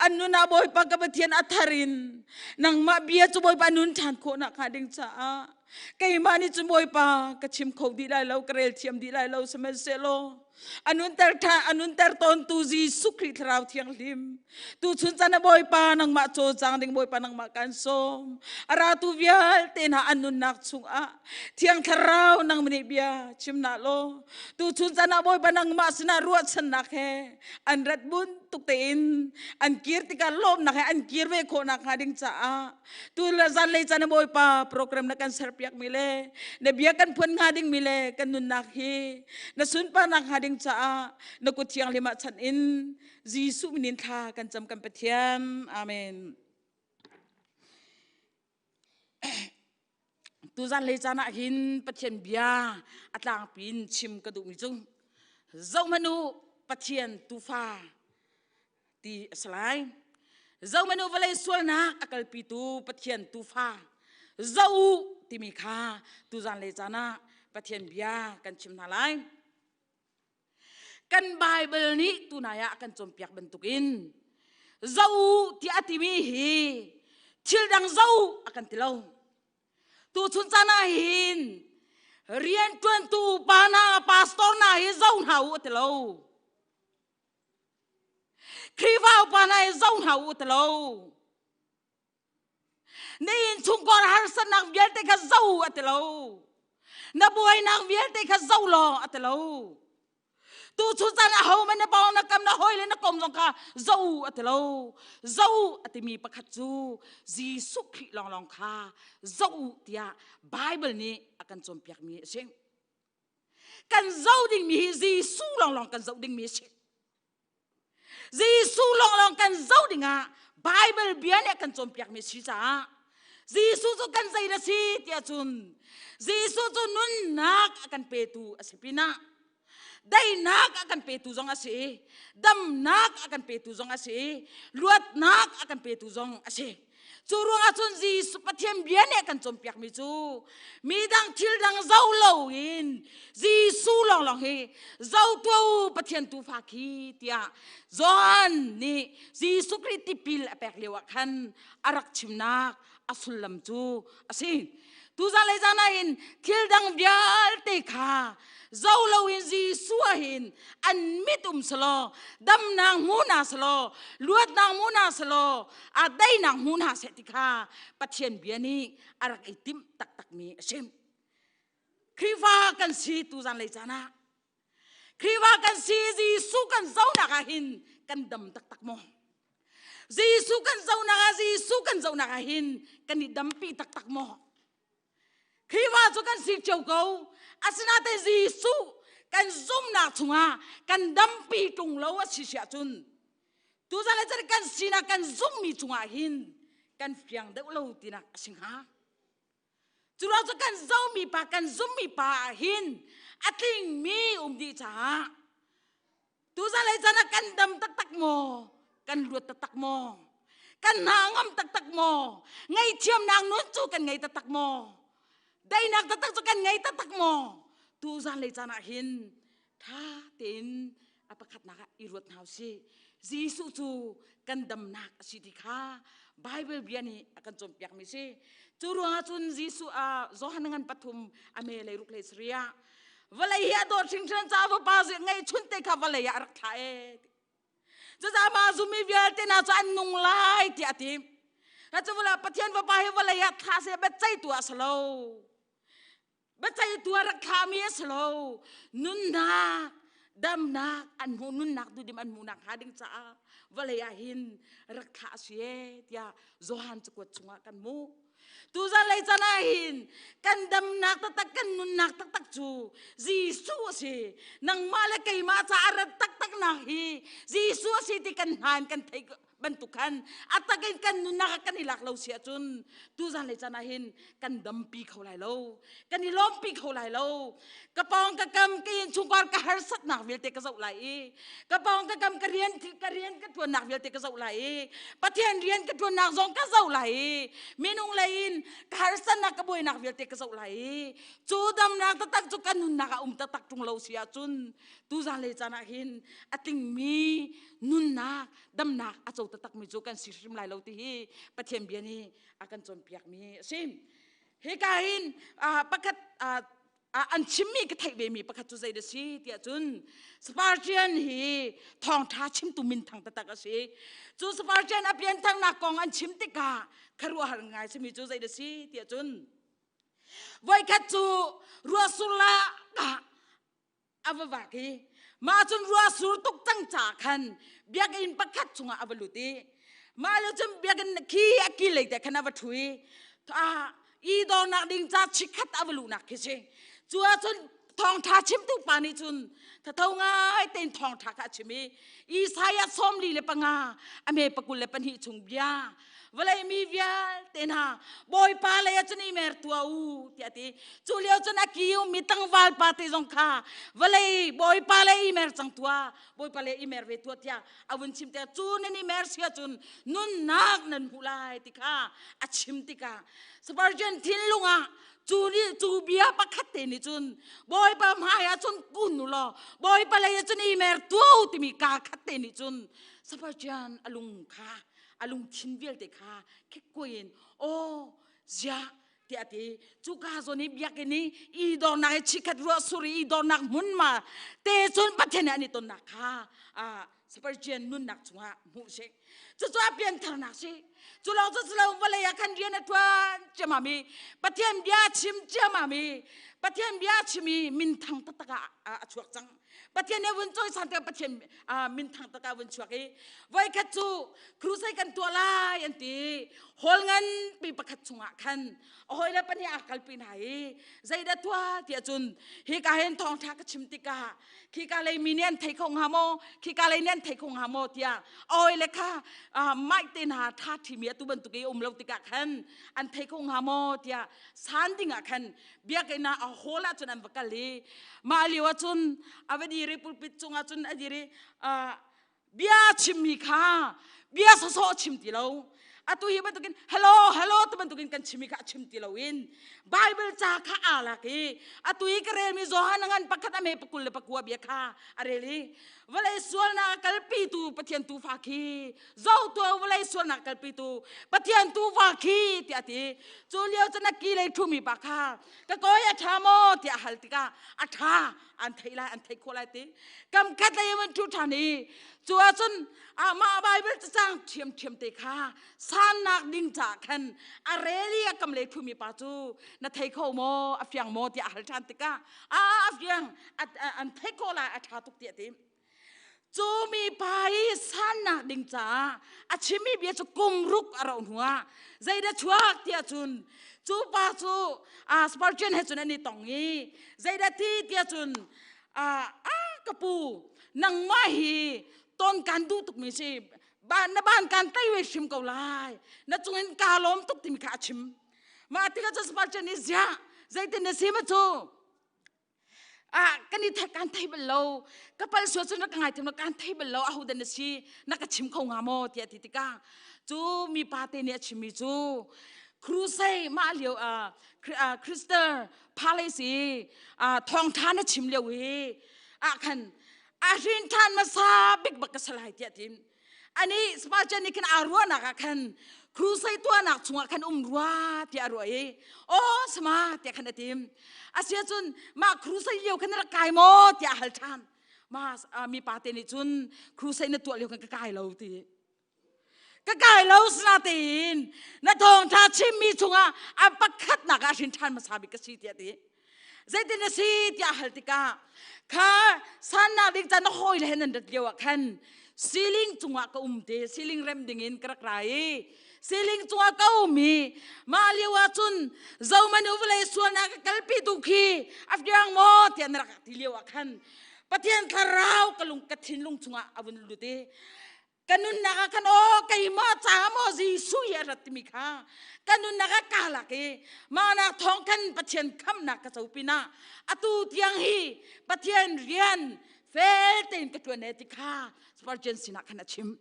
an nun ah Bawipa ka Pathian a thar in nangmah bia cu Bawipa nun ṭhan khawhnak hnga ding caah keimah nih cun Bawipa ka chim kho dih lai lo ka rel thiam dih lai lo sihmanhsehlaw a nunter ṭha a nunter tawntu Jesuh Khrih Thlarau Thianghlim tu chun chan Bawipa nangmah cawlcang ding Bawipa nangmah kan sawm a ratu vialte hna an nunnak chungah Thiang Thlarau nang nih bia chim na law tu chun chan ah Bawipa nangmah sinah ruahchannak he an rat bun tuk tein an kir tikah lawmnak he an kir ve khawhnak hnga ding caah tu le zanlei caan Bawipa program na kan serpiak mi le na bia kan phuan hnga ding mi le kan nunnak hi na sunparnak hnga ding caah na kut thianghlim ah chan in Jesuh min in thla kan cam kan Pathian amen tu zanlei caan ah hin Pathian bia a tlangpi in chim ka duhmi cu zohhmanh u Pathian tufa ti a si lai. Zohmanh u vawlei sualnak a kalpitu Pathian tufa zoh u timi kha tuzan le caan ah Pathian bia kan chim hna lai. Kan Bible nih tunai ah a kan cawnpiak bantukin zoh u tiah a timi hi thil dang zoh u a kan ti lo. Tuchun caan ah hin rianṭuantu upa hna, pastor hna hi zoh hna u a ti lo. Khrihfa upa hna hi zoh hna u ti lo. Na innchungkhar harsatnak vialte kha zoh a ti lo. Na buainak vialte kha zoh law a ti lo. Tu chun caan a ho man na pawng na kam na hawi le na kom zong kha zoh a ti lo. Zoh a timi pakhat cu Jesuh Khrih lawnglawng kha zoh tiah Bible nih a kan cawnpiakmi a si. Kan zoh dingmi hi Jesuh lawnglawng kan zoh dingmi a si. Jesuh lawnglawng kan zoh dingah Bible bia nih a kan cawnpiakmi a si caah Jesuh cu kan zei na si tiah cun Jesuh cu nunnak a kan petu a si pinah daihnak a kan petu zong a si damnak a kan petu zong a si luatnak a kan petu zong a si Cu ruangah cun Jesuh Pathian bia nih a kan cawnpiakmi cu midang thil dang zo loin Jesuh lawnglawng hi zo tuah u Pathian tuufa khi tiah Johan nih Jesuh Khrih tipil a pek lio ah khan a rak chimnak a sullam cu a si. Tuzan le zan ah hin thil dang vialte kha zo loin Jesuh ah hin an mit um selaw damnak hmu hna selaw luatnak hmu hna selaw a deinak hmu hna seh ti kha Pathian bia nih a rak i timh taktakmi a si. Khrihfa kan si tuzan lei caan ah Khrihfa kan si Jesuh kan zonak ah hin kan dam taktak maw? Jesuh kan zonak ah Jesuh kan zonak ah hin kan i dampi taktak maw? Khrihfa cu kan si cio ko. Asinain Jesuh kan zumnak chungah kan dampi ṭung lo a si siah cun tuzan le cun kan sinak kan zummi cungah hin kan fiang deuh lo tinak a si hnga. Cu ruang cu kan zomi pa kan zummi pa ah hin a tlingmi um dih caah Tuzan lei caan ah kan dam taktak maw? Kan luat taktak maw? Kan hna ngam taktak maw? Ngaihthiamnak nun cu kan ngei taktak maw? Daihnak taktak cu kan ngei taktak maw? Tuzan lei caan ah hin tha tein a pakhatnak ah i ruat hna usih. Jesuh cu kan damnak a si ti kha Bible bia nih a kan cawnpiakmi si. Cu ruangah cun Jesuh ah Johan ngan pathum a me lei ruk lei saria Vawlei hi a dawt hringhran caah vapa ngeihchun te kha vawlei ah a rak thlah ee. Cucaah mah zummi vialte hna cu an nung lai tiah a ti. Cu vawlei Pathian vapa hi vawlei ah thlah seh biaceihtu ah a si lo. Biaceihtu ah rak thlahmi a si lo. Nunnak, damnak an hmuh nunnak duhdim an hmuhnak hnga ding caah vawlei ah hin rak thlah a si ee tiah Johan cakuat chungah kan hmuh. Tuzan lei can ah hin kan damnak taktak kan nunnak taktak cu Jesuh a si. Nangmah le keimah caah rat taktak nak hi Jesuh a si ti kan hna in kan theih Bantuk khan a takin kan nunnak ah kan i lak lo si ahcun tuzan le caan ah hin kan dampi kho lai lo, kan i lawmpi kho lai lo. Ka pawng ka kam ka innchungkhar ka harsatnak vialte ka zoh lai i ka pawng ka kam ka rian ka rian ka ṭuannak vialte ka zoh lai i Pathian rian ka ṭuannak zong ka zoh lai i minung lei in ka harsatnak ka buainak vialte ka zoh lai i cu damnak taktak cu ka nunnak ah um taktak ṭung lo si ahcun tuzan le caan ah hin a tlingmi nunnak damnak a co taktakmi cu kan si hrim lai lo ti hi Pathian bia nih a kan cawnpiakmi a si. Hika hin pakhat an chimmi ka theih vemi pakhat cu zei da si tiah cun Spartian hi thawngṭha chimtu minthang taktak a si. Cu Spartian a piantharnak kong an chim tikah khuaruahhar ngai simi cu zei da si tiah cun voikhat cu ruahsur la a va vak i mah cun ruah sur tuk cang ca khan biakinn pakhat chungah a va lut i mah le cun biakinn khi a ki lei te khan a va ṭhu i i dornak ding ca chikkhat a va luhnak khi si. Cu ahcun thawngṭha chimtu pa nih cun thatho ngai tein thawngṭha kha a chim i Isaiah 45 a me 22 chung bia, vawlei mi vialte hna, Bawipa lei ah cun i mer tuah u, tiah a ti. Cu lio cun a ki ummi tlangval pa te zong kha, vawlei Bawipa lei i mer cang tuah, Bawipa lei i mer ve tuah, tiah a vun chim tikah, cu nan i mer si ahcun nunnak nan hmu lai ti kha a chim tikah Spurgeon thinlung ah cu nih cu bia pakhat te nih cun, Bawipa hmai ah cun kun u law Bawipa lei ah cun i mer tuah u, timi kaa khat te nih cun Spurgeon a lung kha, a lungthin vialte kha khekkuai in, aw ziah, tiah a ti. Cuka zawn i biakinn i i dornak i chikhat ruah sur i i dornak hmun ma te cun Pathian nih an i tonnak kha Spurgeon nunnak chungah hmuh si. Cucu a piantharnak si. Cu lawng cu lo, vawlei ah khan rian a ṭuan ciammam i Pathian bia chim ciammam i Pathian bia chim i minthang taktak ah a chuak cang. Pathian nih vun cawisan tikah Pathian minthang taktak ah vun chuak i voikhat cu crusade kan tuah lai an ti. Hall nganpi pakhat chungah khan a hawile pahnih aa kalpi hna i zeidah tuah tiah cun, hika hin thawngṭha ka chim tikah khika lei mi nih an thei kho hnga maw, khika lei nih an thei kho hnga maw, tiah a hawile kha mic te hna ṭha ṭhimi atu bantuk i um lo tikah khan an thei kho hnga maw tiah san ding ah khan biakinn ah a hall ah cun an va kal i mah lio ah cun a va dir i pulpit cungah cun a dir i bia chimmi kha bia sawsawh chim ti lo. Atu hi bantukin hello hello tu bantukin kan chimi kha a chim ti lo in Bible ca kha aa lak i atu hi ka relmi Johan ngan pakhat a me 29 bia kha a rel i, vawlei sualnak a kalpitu Pathian tuufa khi zo tuah, vawlei sualnak kalpitu Pathian tuufa khi, tiah a ti. Cu lio cun a ki lei ṭhumi pa kha, ka kawi, a ṭha maw, tiah a hal tikah a ṭha, an theih lai, an theih khawh lai ti. Kam khat lei in ṭhu ṭhan i cu ahcun amah Bible cacang ṭhiamṭhiam te kha sannak ding caah khan a rel i a kam lei ṭhumi pa cu, na thei kho maw, a fiang maw, tiah a hal ṭhan tikah a a fiang, an theih khawh lai, a ṭha tuk, tiah a ti. Cu mi pa i sannak ding caah a chimmi bia cu kum ruk a rauh hnuah zeidah chuak tiah cun cu pa cu Spurgeon he cun an i tong i zeidah ti tiah cun, a ka pu, nangmah hi ton kan duh tukmi si, na ban kan tei ve hrim ko lai, na cungin kaa lawm tuk, timi kha a chim. Mah tikah cun Spurgeon nih, ziah, zeitin na si ma cu ah kan i kan thei bal lo, ka pal sual cun ka ngai thiam, kan thei bal lo, aho dan na si, na ka chim kho nga maw, tiah ti tikah cu mi pa te nih a chimmi cu crusade mah lio Crystal Palace i thawngtha na chim lio i ah khan a hrin than hmasa bik bak ka salai, tiah tim. Ani Spurgeon nih khan aa ruahnak ah khan crusade tuahnak chungah khan um rua tiah a ruah i, aw sama, tiah khan a tim. Asia cun mah crusade lio khan na rak kai maw, tiah a hal ṭhan. Ma mi pa te nih cun crusade na tuah lio khan ka kai lo ti, ka kai lo, sinatein na thawngṭha chimmi chungah a pakhatnak ah hrin ṭhan hmasa bik ka si, tiah ti. Zeitin na si, tiah hal tikah kha sannak ding ca na hawi le he nan rat lio ah khan ceiling cungah ka um te, ceiling rem ding in ka rak ra i ceiling cungah ka um i mah lio ah cun zomanu vawlei sualnak ka kalpi tu khi a fiang maw, tiah na rak ti lio ah khan Pathian thlarau ka lung ka thinlung chungah a vun lut i. Ka nunnak ah khan aw keimah caah maw Jesuh hi a rat timi kha ka nunnak ah kaa lak i mahnak thawng khan Pathian khamnak ka co pinah atu tiang hi Pathian rian fel tein ka ṭuan e ti kha Spurgeon sinah khan a chim.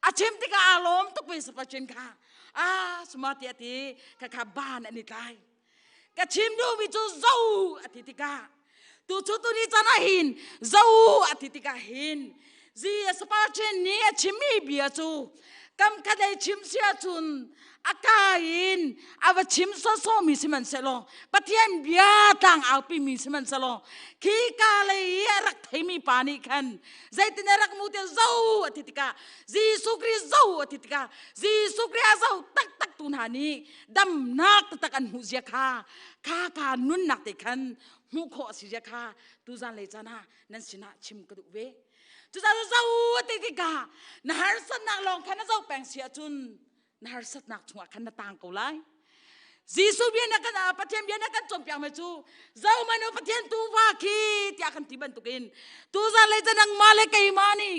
A chim tikah aa lawm tuk ve Spurgeon kha. Ah, suma ti a ti kha kha ban an i tlai. Ka chim duhmi cu zo a ti tikah tu cu tu ni can ah hin zo a ti tikah hin zi Spurgeon nih a chimmi bia cu kam khat ei chim si ahcun a ka in a va chim sawsawmi sihmanhsehlaw Pathian bia tlang aupi mi sihmanhsehlaw khi ka lei i a rak theimi pa nih khan zeitin a rak mu te zo a ti tikah Jesuh Khrih zo a ti tikah Jesuh Khrih a zo taktak tu hna nih damnak taktak an hmuh zia kha kha ka nunnak te khan hmuh khawh a si zia kha tuzan lei caan ah nan sinah chim ka duh ve. Cucaah zo ti tikah na harsatnak lawng khan na zo peng si ahcun na harsatnak chungah khan na tang ko lai. Jesuh bia na kan Pathian bia na kan cawnpiak mi cu zo manu Pathian tuufa khi tiah kan ti bantukin tuzan lei ca nangmah le keimah nih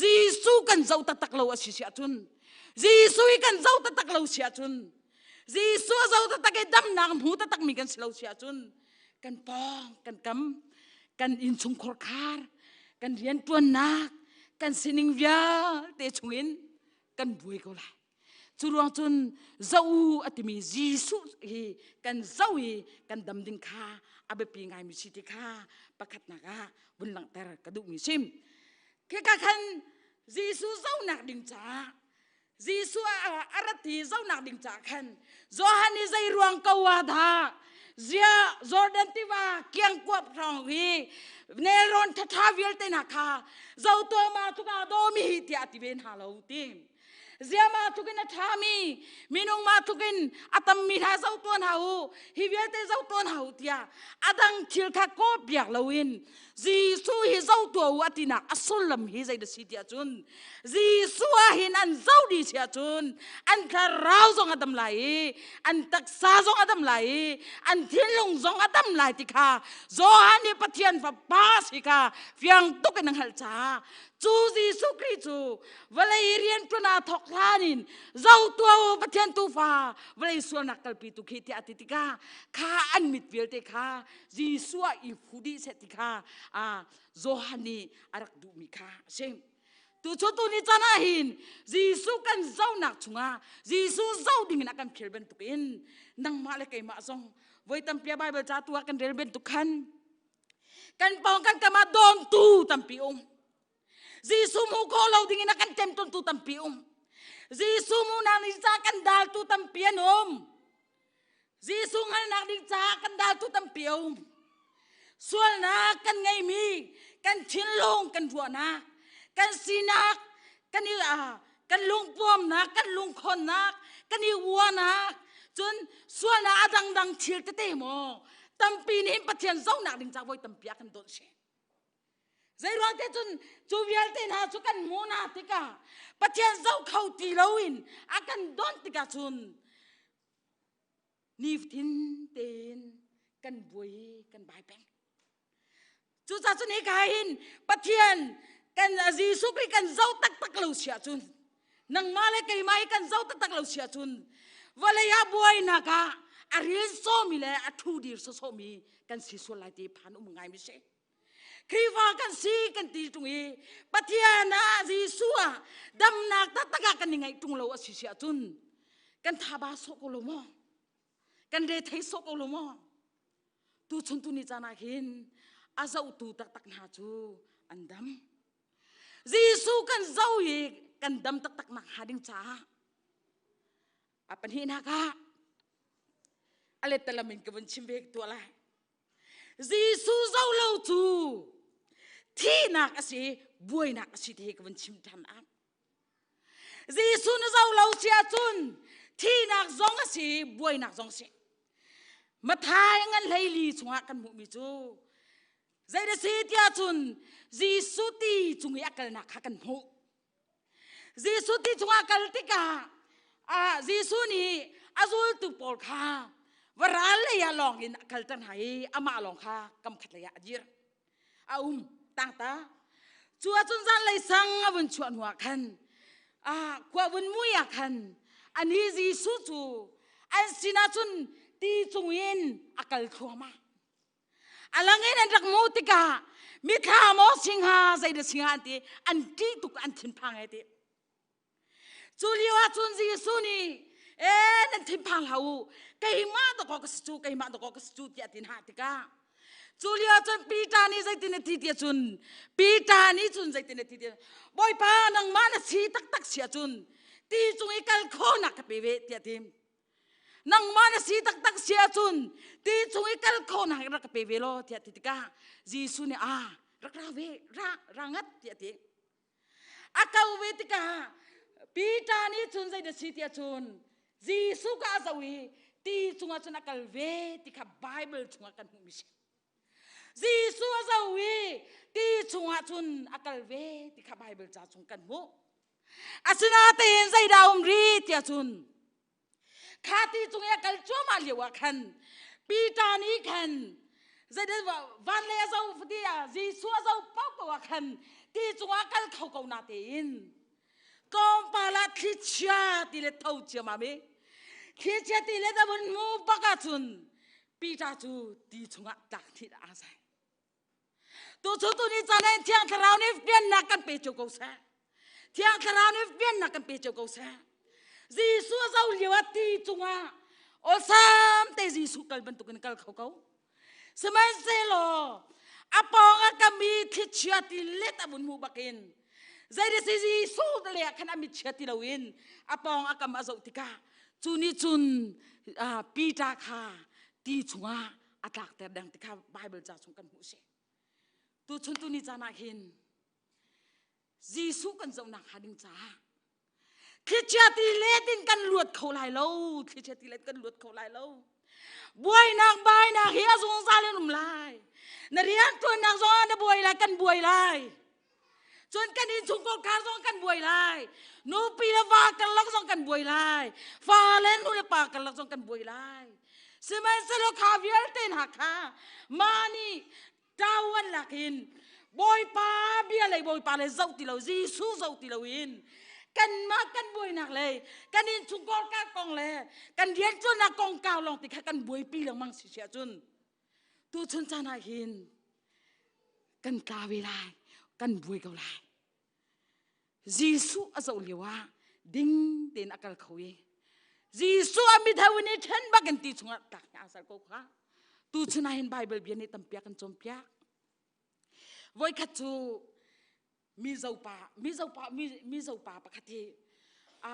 Jesuh kan zo taktak lo a si si ahcun Jesuh i kan zo taktak lo si ahcun Jesuh a zo taktak i damnak hmu taktak mi kan si lo si ahcun kan pawng kan kam kan innchungkhar khar kan rianṭuannak kan sining vialte chungin kan buai ko lai. Cu ruang cun zo a timi Jesuh hi kan zo i kan dam ding kha a biapi ngaimi si ti kha pakhatnak ah vun langhter ka duhmi sim. Khika khan Jesuh zonak ding caah Jesuh a rat i zonak ding caah khan Johan nih zei ruang ko ah dah zia Jordan tiva kiang kuap hrawng hi nelrawn thatha vialte hna kha zo to ma tluk ah dawmi hi tiah a ti ve hna lo ti. Zia ma tluk in a ṭhami minung ma tluk in a tammi hna zo tuan hna u hi vialte zo tuan hna u tiah a dang thil kha kawp biak loin Jesuh hi zo tuah u a tinak a sullam hi zei da si tiah cun Jesuh ah hin an zo dih si ahcun an thlarau zong a dam lai i an taksa zong a dam lai i an thinlung zong a dam lai ti kha Johan nih Pathian fapa si kha fiang tuk in a hngalh caah cu Jesuh Khrih cu vawlei rian ṭuan aa thawk hlan in zo tuah u Pathian tuufa vawlei sualnak kalpi tu khi tiah a ti tikah kha an mit vialte kha Jesuh ah i fu dih seh ti kha Johan nih a rak duhmi kha a si. Tu cu tu ni caan ah hin Jesuh kan zohnak chungah Jesuh zoh dingin a kan phil bantukin nangmah le keimah zong voi tampi a Bible ca tu ah kan rel bantuk khan kan pawng kan kam ah dawmtu tampi um. Jesuh mu ko lo dingin a kan temtontu tampi um. Jesuh mu nang ni ca kan daltu tampi an um. Jesuh hngalhnak ding caah kan daltu tampi a um. Sualnak kan ngeimi, kan thinlung, kan ruahnak, kan sinak, kan i kan lungpuamnak, kan lungkhonnak, kan i uanak, cun sualnak a dangdang thil tete maw tampi nih Pathian zohnak ding caah voi tampi a kan dawt si. Zeiruang te cun cu vialte hna cu kan hmuh hna tikah Pathian zoh kho ti loin a kan dawt tikah cun nifatin tein kan buai kan bai peng. Cucaah cun hika hin Pathian kan Jesuh Khrih kan zoh taktak lo si ahcun nangmah le keimah hi kan zoh taktak lo si ahcun vawlei ah buainak ah a ril sawmi le a thu dir sawsawmi kan si sual lai ti phan um ngai mi si. Khrihfa kan si kan ti ṭung i Pathian ah Jesuh ah damnak taktak ah kan i ngaih ṭung lo a si si ahcun kan thaba sawh ko lo maw? Kan re thei sawh ko lo maw? Tuchun tu ni caan ah hin a zohtu taktak hna cu an dam. Jesuh kan zoh i kan dam taktak nak hnga ding caah a pahnihnak ah a lettalam in ka vun chim ve tuah lai. Jesuh zoh lo cu thihnak a si, buainak a si ti hi ka vun chim ṭhan ah. Jesuh na zoh lo si ahcun thihnak zong a si, buainak zong a si. Mathai ngan hleili chungah kan hmuhmi cu zei da si tiah cun Jesuh ti cung i a kalnak kha kan hmuh. Jesuh ti chungah kal tikah ah Jesuh nih a zultu pawl kha varal lei ah lawng in a kalter hna i amah lawng kha kam khat lei ah a dir. A um tangta. Cu ahcun zanlei sang a vun chuah hnuah khan. Ah khua vun mui ah khan ani Jesuh cu an sinah cun ti cungin a kal thluahmah. A langin an rak hmuh tikah mithla maw singha zeidah singha an ti an ṭih tuk an thinphang he ti. Cu lio ah cun Jesuh nih ee nan thinphang hlah u keimah dawkaw ka si cu keimah dawkaw ka si cu tiah tin hah tikah cu lio cun Peter nih zeitin a ti tiah cun Peter nih cun zeitin a ti tiah Bawipa nangmah na si taktak si ahcun ti cung i kal khawhnak ka pe ve tiah ti nangmah na si taktak si ahcun ti cung i kal khawhnak rak ka pe ve law tiah ti tikah Jesuh nih a rak ra ve ra ra ngat tiah ti A ko ve tikah Peter nih cun zeidah si tiah cun Jesuh ka a zoh i ti cungah cun a kal ve ti kha Bible chungah kan hmuhmi si. Jesuh a zoh i ti chungah cun a kal ve ti kha Bible ca chung kan hmuh. Asinain zeidah um rih tiah cun kha ti cung i a kal cuahmah lio ah khan Peter nih khan zeidah van lei a zoh ti ah Jesuh a zoh paohpaoh ah khan ti cungah kal kho ko na tein tlawmpal ah thlichia ti le tho ciammam i thlichia ti le da vun hmu bak ahcun Peter cu ti chungah tlak thih aa zai. Tu cu tu ni caan ah Thiang Thlarau nih fiannak kan pe cio ko seh. Thiang Thlarau nih fiannak kan pe cio ko seh. Jesuh a zoh lio ah ti cungah awsam te Jesuh kal bantukin kal kho ko. Sihmanhsehlaw a pawng ah kami thlichia ti let a vun hmuh bakin zei si Jesuh le ah khan a mit chia ti loin a pawng a kam a zoh tikah cu nih cun Peter kha ti chungah a tlakter deng ti kha Bible ca chung kan hmuh si. Tu chun tu ni caan ah hin Jesuh kan zohnak hnga ding caah thlichia ti let in kan luat kho lai lo thlichia ti let kan luat kho lai lo buainak bainak hi a zungzal in um lai na rian tuannak zong ah na buai lai kan buai lai Cun kan innchung kongkar zong kan buai lai. Nupi le va karlak zong kan buai lai. Fa le nu le pa karlak zong kan buai lai. Sihmanhsehlaw kha vialte hna kha mah nih ṭawan lakin Bawipa bia lei Bawipa le zoh ti lo Jesuh zoh ti loin kanmah kan buainak le kan innchung kongkar kong le kan rianṭuannak kongkau lawng ti kha kan buaipi lengmang si si ahcun tuchun caan ah hin kan tla ve lai kan buai ko lai Jesuh a zoh lio ah ding tein a kal kho i Jesuh a mithau in i ṭhen bakin ti chungah tlak hna sal ko kha tu chun ah hin Bible bia nih tampiak kan cawnpiak voikhat cu Mizo pa Mizo pa Mizo pa pakhat hi a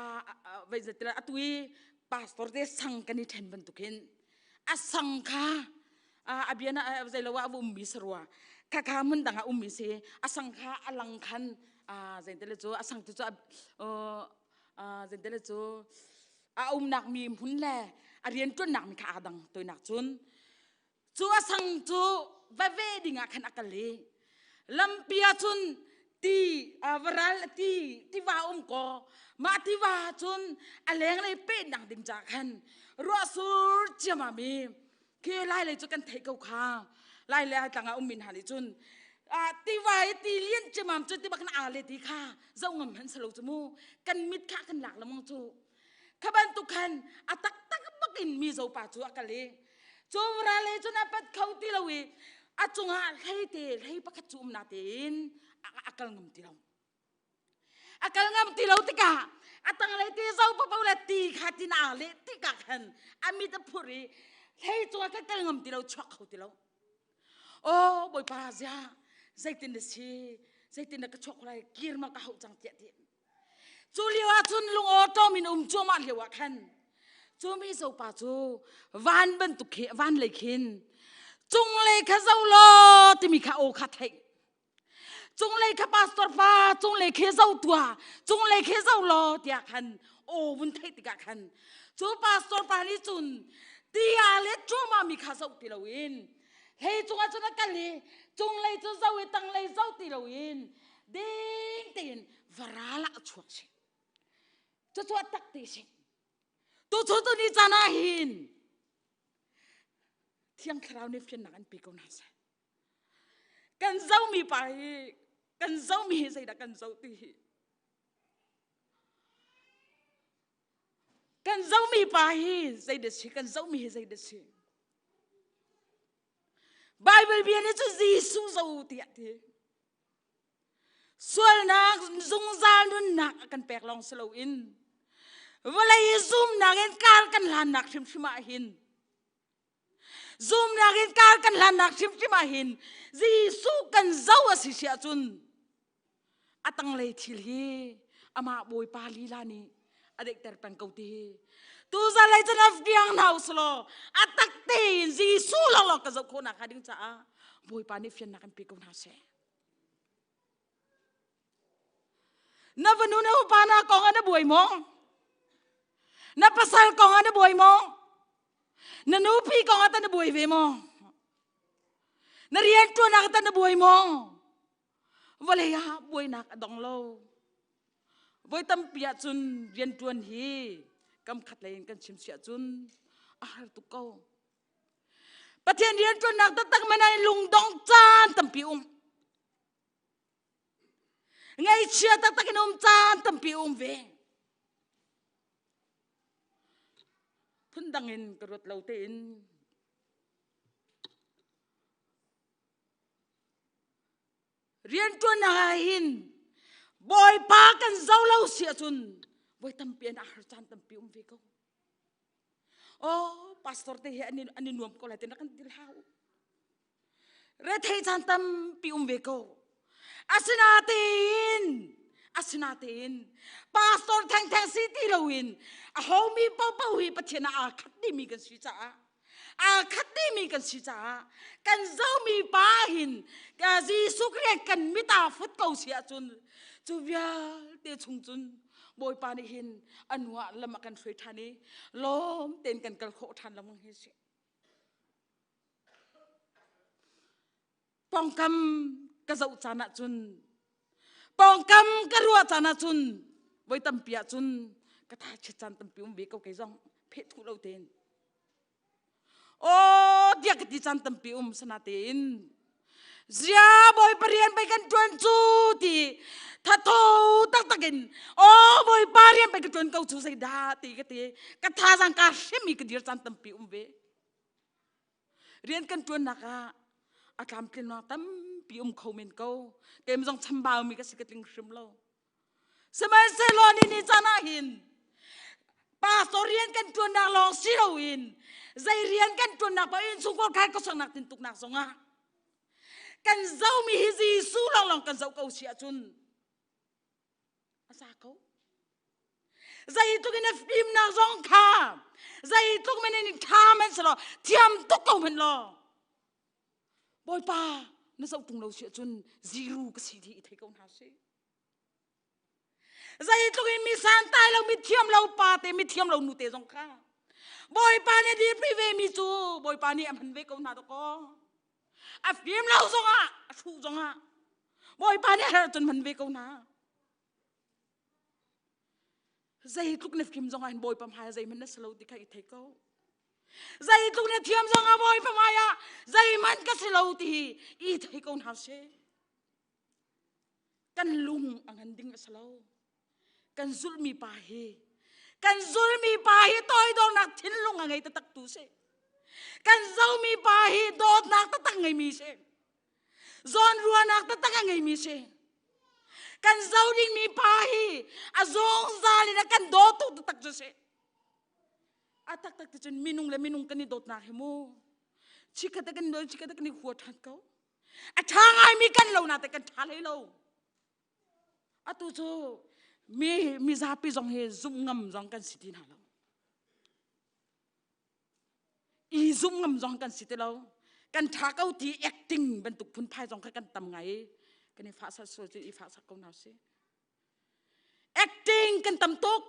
vei zetil atu i pastor te sang kan i ṭhen bantukin a sang kha a bia na zeilo ah a ummi sarua kha kha hmun dang ah ummi si a sang kha a lang khan zeintele cu a sang tu cu zeintele cu a umnak mi hmun le a rian ṭuannak mi kha aa dang toinak cun Cu a sang cu va ve dingah khan a kal i lampi ah cun ti varal ti tiva um kaw mah tiva cun a lenglei pehnak ding caah khan ruah sur ciamam i khi lai lei cu kan theih ko kha lai le tlang ah ummi hna nih cun tiva i ti lian ciamam cu ti bak in aa le ti kha zoh ngam hmanh selo cu mu kan mit kha kan lak lamang cu kha bantuk khan a taktak bak in mizo pa cu a kal i cu ral cun a pat kho ti lo i a cungah hlei te hlei pakhat cu um na tein a kal ngam ti lo a kal ngam ti lo tikah a tanglei te zo papo le ti kha tin aa leh tikah khan a mit a phur i hlei cungah ka kal ngam ti lo chuak kho ti lo Oh Bawipa zia zeitin na si zeitin na ka chuak lai kir ma ka hauh cang tiah ti Cu lio ah cun lungawṭawm in um cuahmah lio ah khan cu mizo pa cu van bantuk khi van lei khin cunglei kha zo law timi kha aw kha theih cunglei kha pastor pa cunglei khi zo tua cunglei khi zo law tiah khan aw vun theih tikah khan cu pastor pa nih cun tia le cuahmah mi kha zoh ti loin hlei cungah cun a kal i cunglei cu zo i tanglei zo ti loin ding tein varal ah a chuak si cucu a tak te si tu cu tu ni caan ah hin thiang thlarau nih fiannak an pe ko hna seh kan zomi pa hi kan zomi hi zeidah kan zo ti hi. Kan zomi pa hi zei dah si? Kan zomi hi zei dah si? Bible bia nih cun Jesuh zo tiah ti. Sualnak zungzal nunnak a kan pek lawng si loin vawlei zumnak in kar kan hlannak hrimhrim ah hin zumnak in kar kan hlannak hrimhrim ah hin Jesuh kan zo a si si ahcun a tanglei thil hi amah Bawipa lila nih a deihter peng ko ti hi tuzalei cun afdiang hna usulaw a tak tein Jesuh lawnglawng ka zoh khawh nak hnga ding caah Bawipa nih fiannak in pe ko hna seh. Na vanu na upa na kong ah na buai maw? Na pasal kong ah na buai maw? Na nupi kong ah ta na buai ve maw? Na rian ṭuan ah ta na buai maw? Vawlei ah buainak a dong lo. Voi tampi ahcun rianṭuan hi kam khat lei in kan chim si ahcun a har tuk ko. Pathian rianṭuannak taktak man ah lungdong caan tampi um. Ngaihchia taktak in um caan tampi um ve. Phundang in ka ruat lo tein rianṭuannak ah hin Bawipa kan zo lo si ahcun voi tampi an har caan tampi um ve ko. Oh, pastor te hi an i nuam ko lai te na kan til hau. Rethei caan tampi um ve ko. Asinatein, asinatein, pastor thengtheng si ti loin a homi popo hi Pathian ah aa khat dihmi kan si caah aa khat dihmi kan si caah kan zomi pa hin Jesuh Khrih kan mit aa fut ko si ahcun cu vialte chung cun Bawipa nih hin a nu ah lam a kan hruai ṭhan i lawm tein kan kal khawh ṭhan lengmang hi si. Pawngkam ka zoh caan ah cun pawngkam ka ruah caan ah cun voi tampi ah cun ka tha chiat caan tampi um ve ko kei zong pheh thuh lo tein. Aw tiah ka ti caan tampi um sana tein zia bawipa rian pei kan ṭuan cu ti thatho taktak in aw bawipa rian pei ka ṭuan ko cu zeidah ti ka ti ka thazang ka hrim i ka dir caan tampi um ve rian kan ṭuannak ah a tlamtlinnak tampi um kho men ko keim zong chambau mi ka si ka tling hrim lo Sihmanhsehlaw ni ni caan ah hin pastor rian kan ṭuannak lawng si loin zei rian kan ṭuannak paoh in chungkhar khai khuasaknak tintuknak zongah kan zomi hi Jesuh lawnglawng kan zoh ko si ahcun a za ko. Zeitluk in a fimnak zong kha zeitluk men in ṭha man si law thiam tuk ko hmanh law Bawipa na zoh ṭung lo si ahcun zero ka si ti i thei ko hna sih. Zeitluk in mi santai lo mi thiam lo pa te mi thiam lo nu te zong kha Bawipa nih dirpi ve mi cu Bawipa nih a hman ve ko hna dakaw. A fim lo zongah a hruh zongah Bawipa nih a herh cun hman ve ko hna. Zeitluk na fim zongah hin Bawipa hmai zeihmanh na si lo ti kha i thei ko. Zeitluk na thiam zongah Bawipa hmai ah zeihmanh ka si lo ti hi i thei ko hna sih. Kan lung a ngan ding a si lo. Kan zulhmi pa hi kan zulmi pa hi toidornak thinlung a ngei taktak tu si. Kan zomi pa hi dawtnak taktak ngeimi si. Zawnruahnak taktak a ngeimi si. Kan zo dingmi pa hi a zungzal in a kan dawtu taktak cu si. A taktak ti cun minung le minung kan i dawtnak hi mu. Chikhat kan dawi chikhat kan i hua ṭhan ko. A ṭha ngaimi kan lo na te kan ṭha hlei lo. Atu cu mi mizapi zong hi zumh ngam zong kan si ti hna lo. I zumh ngam zong kan si ti lo. Kan ṭha ko ti acting bantuk phunphai zong kha kan tam ngai. Kan i fahsak sual cu i fahsak ko hna sih. Acting kan tam tuk.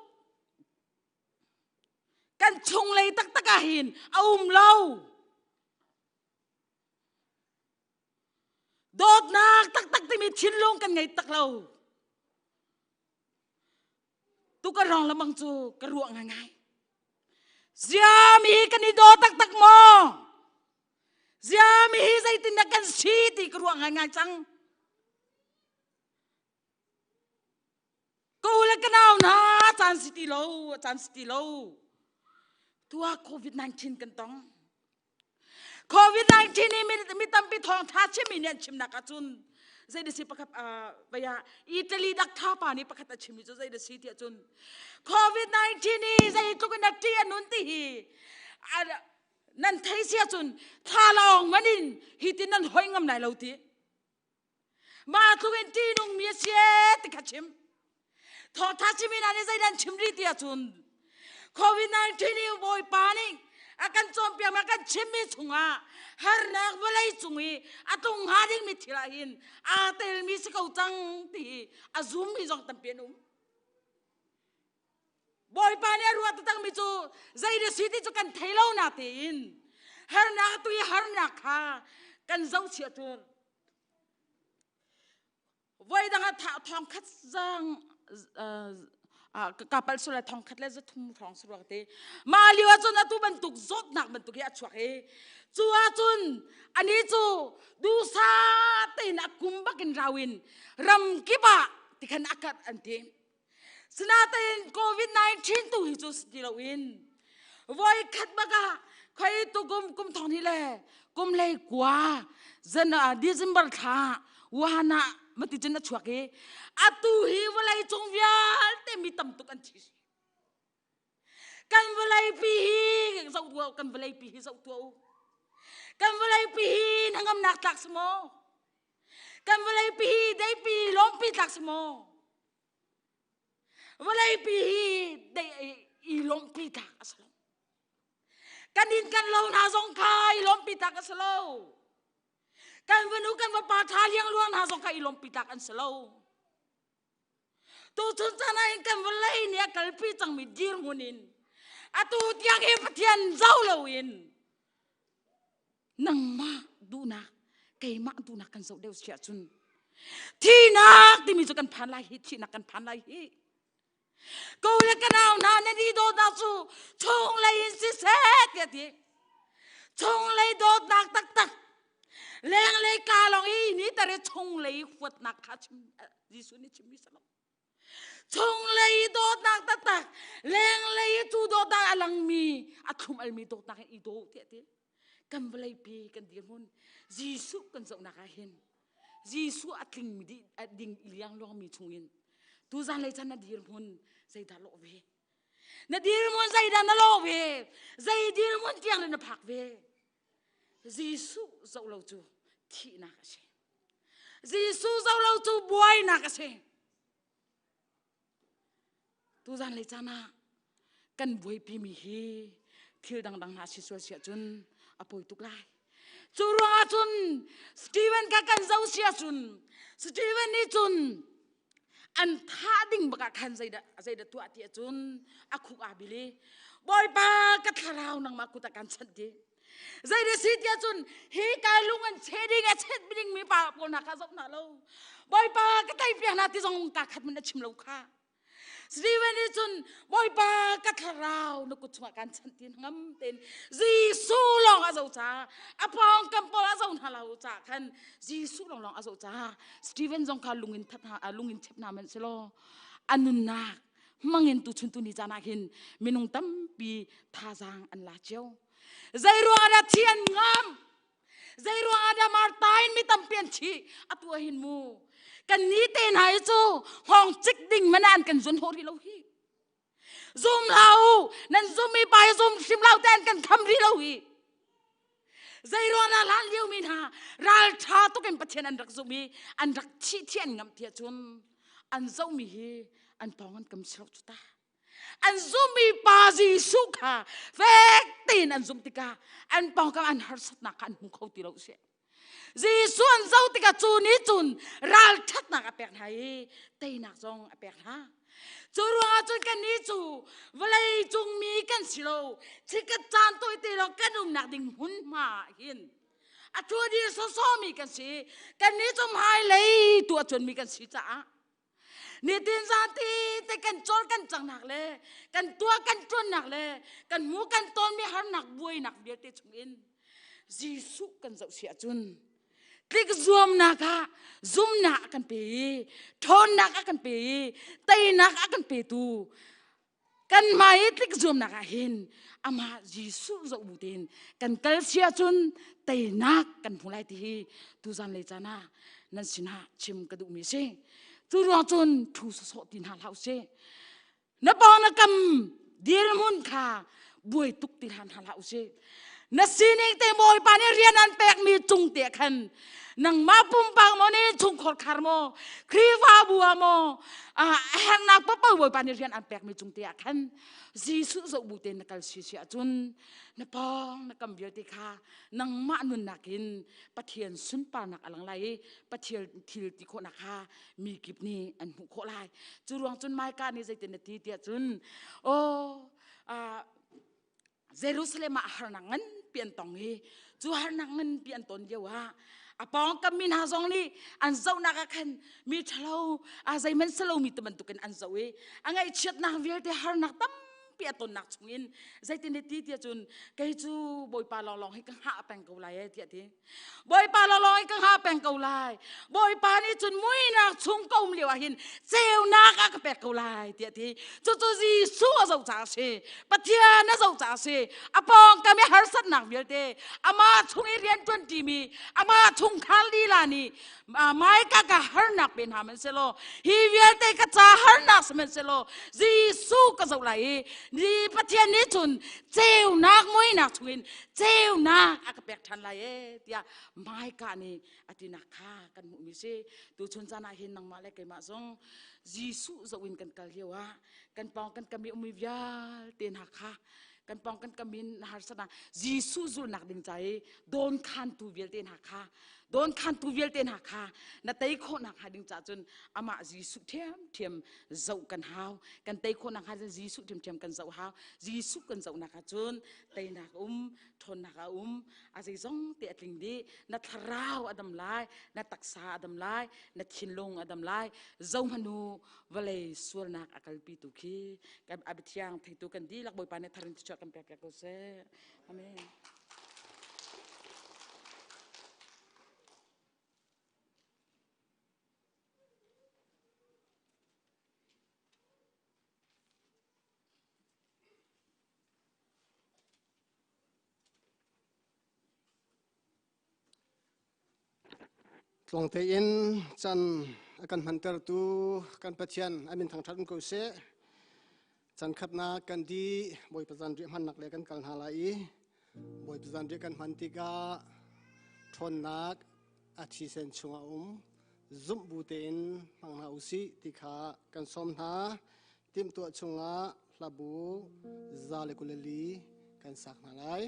Kan chunglei taktak ah hin a um lo. Dawtnak taktak timi thinlung kan ngei tak lo. Tu ka rong lamang cu ka ruah ngaingai. Ziami hi kan i daw taktak maw? Ziami hi zeitindah kan si ti ka ruah ngaingai cang. Ka u le ka nau hna caan si ti lo, caan si ti lo. Tua COVID-19 kan tong. COVID-19 hi mi tampi thawng tha chimmi nih an chimnak ahcun zei da si pakhat vaya Italy dak tha pa nih pakhat a chimmi cu zei da si tiah cun COVID-19 hi zeitluk in a ṭih a nun ti hi nan thei sia cun thla lawng man in hi tin nan hoi ngam lai lo ti mah tluk in ṭihnung mi a si ti kha chim thawngtha chimi hna nih zeidah an chim rih ti ahcun COVID-19 hi Bawipa nih a kan cawnpiak a kan chimmi chungah harnak vawlei cung i a tlung hnga dingmi thil ah hin aa telmi si ko cang ti hi a zummi zong tampi an um. Bawipa nih a ruah taktakmi cu zei na si ti cu kan thei lo na tein harnak tu i harnak kha kan zohchia cun voi dang ah thong khat zang ka pal sula thong khat le za thum hrawng si ruang te ma lio ahcun atu bantuk zawtnak bantuk hi a chuak i cu ahcun ani cu dusa tein a kum bakin rauin ram kip ah tikhan a karh an ti sinatein covid-19 tu hi cu ti loin voi khat bak ah khoi tu kum kum thong ni le kum lei kua zan December thla Wuhan ah mati cun a chuak i atu hi vawlei cung vialte mi tam tuk an thi kan vawlei pi hi zoh tuah kan vawlei pi hi zoh tuah u kan vawlei pi hi hnangamnak tlak si maw kan vawlei pi hi deipi lawmpi tlak si maw Vawlei pi hi dei i lawmhpi tlak a si lo. Kan inn kan lo hna zong kha i lawmhpi tlak a si lo. Kan vanu kan vapa tha liangluang hna zong kha i lawmhpi tlak an si lo. Tuchun caan ah hin kan vawlei nih a kalpi cangmi dirhmun in atu tiang hi Pathian zo loin nangmah duhnak keimah duhnak kan zoh deuh si ahcun thihnak timi cu kan phan lai hi thihnak kan phan lai hi ko le ka nau hna nan i dawtnak cu chunglei in siseh tiah ti chunglei dawtnak taktak lenglei ka lawng i ni tare chunglei huatnak kha chim Jesuh nih chimmi si lo chunglei dawtnak taktak lenglei cu dawtnak a langmi a thlum almi dawtnak in i daw tiah ti kan vawlei pi kan dirhmun Jesuh kan zohnak ah hin Jesuh a tlingmi dih a ding i liangluangmi chungin tuzan lei chan na dirhmun zeidah lawh ve na dirhmun zeidah na lawh ve zei dirhmun tiang na phak ve Jesuh zoh lo cu thihnak a si Jesuh zoh lo cu buainak a si. Tuzan lei caan ah kan buaipimi hi thil dangdang hna si sual si ahcun a pawi tuk lai. Cu ruangah cun Stephen kha kan zoh si ahcun Stephen nih cun an thah ding bak ah khan zeidah zeidah tuah ti ahcun a khuk aa bil i Bawipa ka thlarau nangmah kut ah kan chanh ti. Zei si tiah cun hi kai lung an cheh ding a chet ding mi pa pawl hna kha zoh hna lo. Bawipa ka tei piak hna ti zong ka khat man a chim lo kha. Stephen nih cun Bawipa ka thlarau na kut chungah kan chanh ti ngam tein Jesuh lawng a zoh ca a pawng kam pawl a zoh hna lo ca khan Jesuh lawng lawng a zoh ca Stephen zong kha lungin that hna lungin chep hna man selaw a nunnak hmangin tu chun tu ni caan ah hin minung tampi thazaang an la cio Zei ruang ah dah thi an ngam? Zei ruang ah dah Martha in mi tampi an thi? Atu ah hin mu. Kan ni te hna hi cu hngawng cik ding man an kan zun hawh rih lo hi. Zum hlah u, nan zum mi pa hi zum hrim lo te an kan kham rih lo hi. Zei ruang dah hlan lio mi hna ral tha tuk in Pathian an rak zum i an rak thih thi an ngam ti ahcun an zoh mi hi an pawng an kam si lo cu ta. An zummi pa Jesuh kha fek tein an zumh tikah an pawngkam an harsatnak kha an hmu kho ti lo si. Jesuh an zoh tikah cu nih cun ralṭhatnak a pek hna i teinak zong a pek hna. Cu ruangah cun kannih cu vawlei cung mi kan si lo, chikkhat caan tawite lawng kan umnak ding hmunhma ah hin a ṭuadir sawsawmi kan si. Kannih cu hmailei tu a cuanmi kan si caah Nitin zati te kan cawl kan cangnak le kan tuah kan ṭuannak le kan hmu kan tawnmi harnak buainak vialte chungin Jesuh kan zoh si ahcun tlik zuamnak ah zumnak a kan pe i ṭhawnnak a kan pe i teinak a kan petu. Kan hmai i tlik zuamnak ah hin amah Jesuh zoh bu tein kan kal si ahcun teinak kan hmu lai ti hi tuzan lei caan ah nan sinah chim ka duhmi si. Cu ruang cun thu sawsawh ti hna hlah usih. Na pawng na kam dirhmun kha buai tuk ti hlan hna hlah usih. Na sining te Bawipa nih rian an pekmi cung te khan nangmah pumpak maw nih chungkhar khar maw Khrihfabu ah maw a hernak paoh Bawipa nih rian an pekmi cung te ah khan Jesuh zoh bu tein na kal si si ahcun na pawng na kam vialte kha nangmah nunnak in Pathian sunparnak a lang lai i Pathian thil ti khawhnak kha mi kip nih an hmuh khawh lai. Cu ruang cun Micah nih zeitin a ti tiah cun aw Jerusalem ah harnak nganpi an tong i cu harnak nganpi an ton lio ah a pawngkam mi hna zong nih an zohnak ah khan mi ṭhalo a zeihmanh si lomi ti bantukin an zoh i a ngaihchiatnak vialte harnak tampi a tonnak chungin zeitin ti tiah cun kei cu Bawipa lawnglawng hi ka hngah peng ko lai e tiah ti. Bawipa lawnglawng in ka hngah peng ko lai. Bawipa nih cun muinak chung ka um lio ah hin ceunak a ka pek ko lai tiah ti. Cucu Jesuh a zoh caah a si. Pathian a zoh caah a si. A pawngkam i harsatnak vialte amah chung i rian ṭuan ṭimi amah chungkhar lila nih maika ka harnak pe hna hmanhsehlaw hi vialte ka ca harnak sihmanhsehlaw Jesuh ka zoh lai i ni Pathian nih cun ceunak muinak chungin ceunak a ka pek ṭhan lai e tiah Maika nih a tinak kha kan hmuhmi si. Tuchun caan ah hin nangmah le keimah zong Jesuh zoh in kan kal lio ah kan pawng kan kam i ummi vialte hna kha kan pawng kan kam in harsatnak Jesuh zulnak ding ca i dawnkhantu vialte hna kha dawnkhantu vialte hna kha na tei khawhnak hnga ding caah cun amah Jesuh ṭhiamṭhiam zoh kan hau. Kan tei khawhnak hnga cun Jesuh ṭhiamṭhiam kan zoh hau. Jesuh kan zohnak ah cun teinak um, ṭhawnnak a um, a zeizong te a tling dih. Na thlarau a dam lai, na taksa a dam lai, na thinlung a dam lai. Zohmanu vawlei sualnak a kalpitu khi kan a biathiang theitu kan dihlak Bawipa nih tharin thluachuah kan pek piak ko seh. Amen. Tluang tein can a kan hmantertu kan Pathian a min thangṭhat in ko seh. Chan khatnak kan di Bawipa zanriah hmannak le kan kal hna lai i Bawipa zanriah kan hman tikah ṭhawnnak a thisen chungah um zumh bu tein hmang hna usih ti kha kan sawm hna. Timhtuah chungah hlabu 124 kan sak hna lai.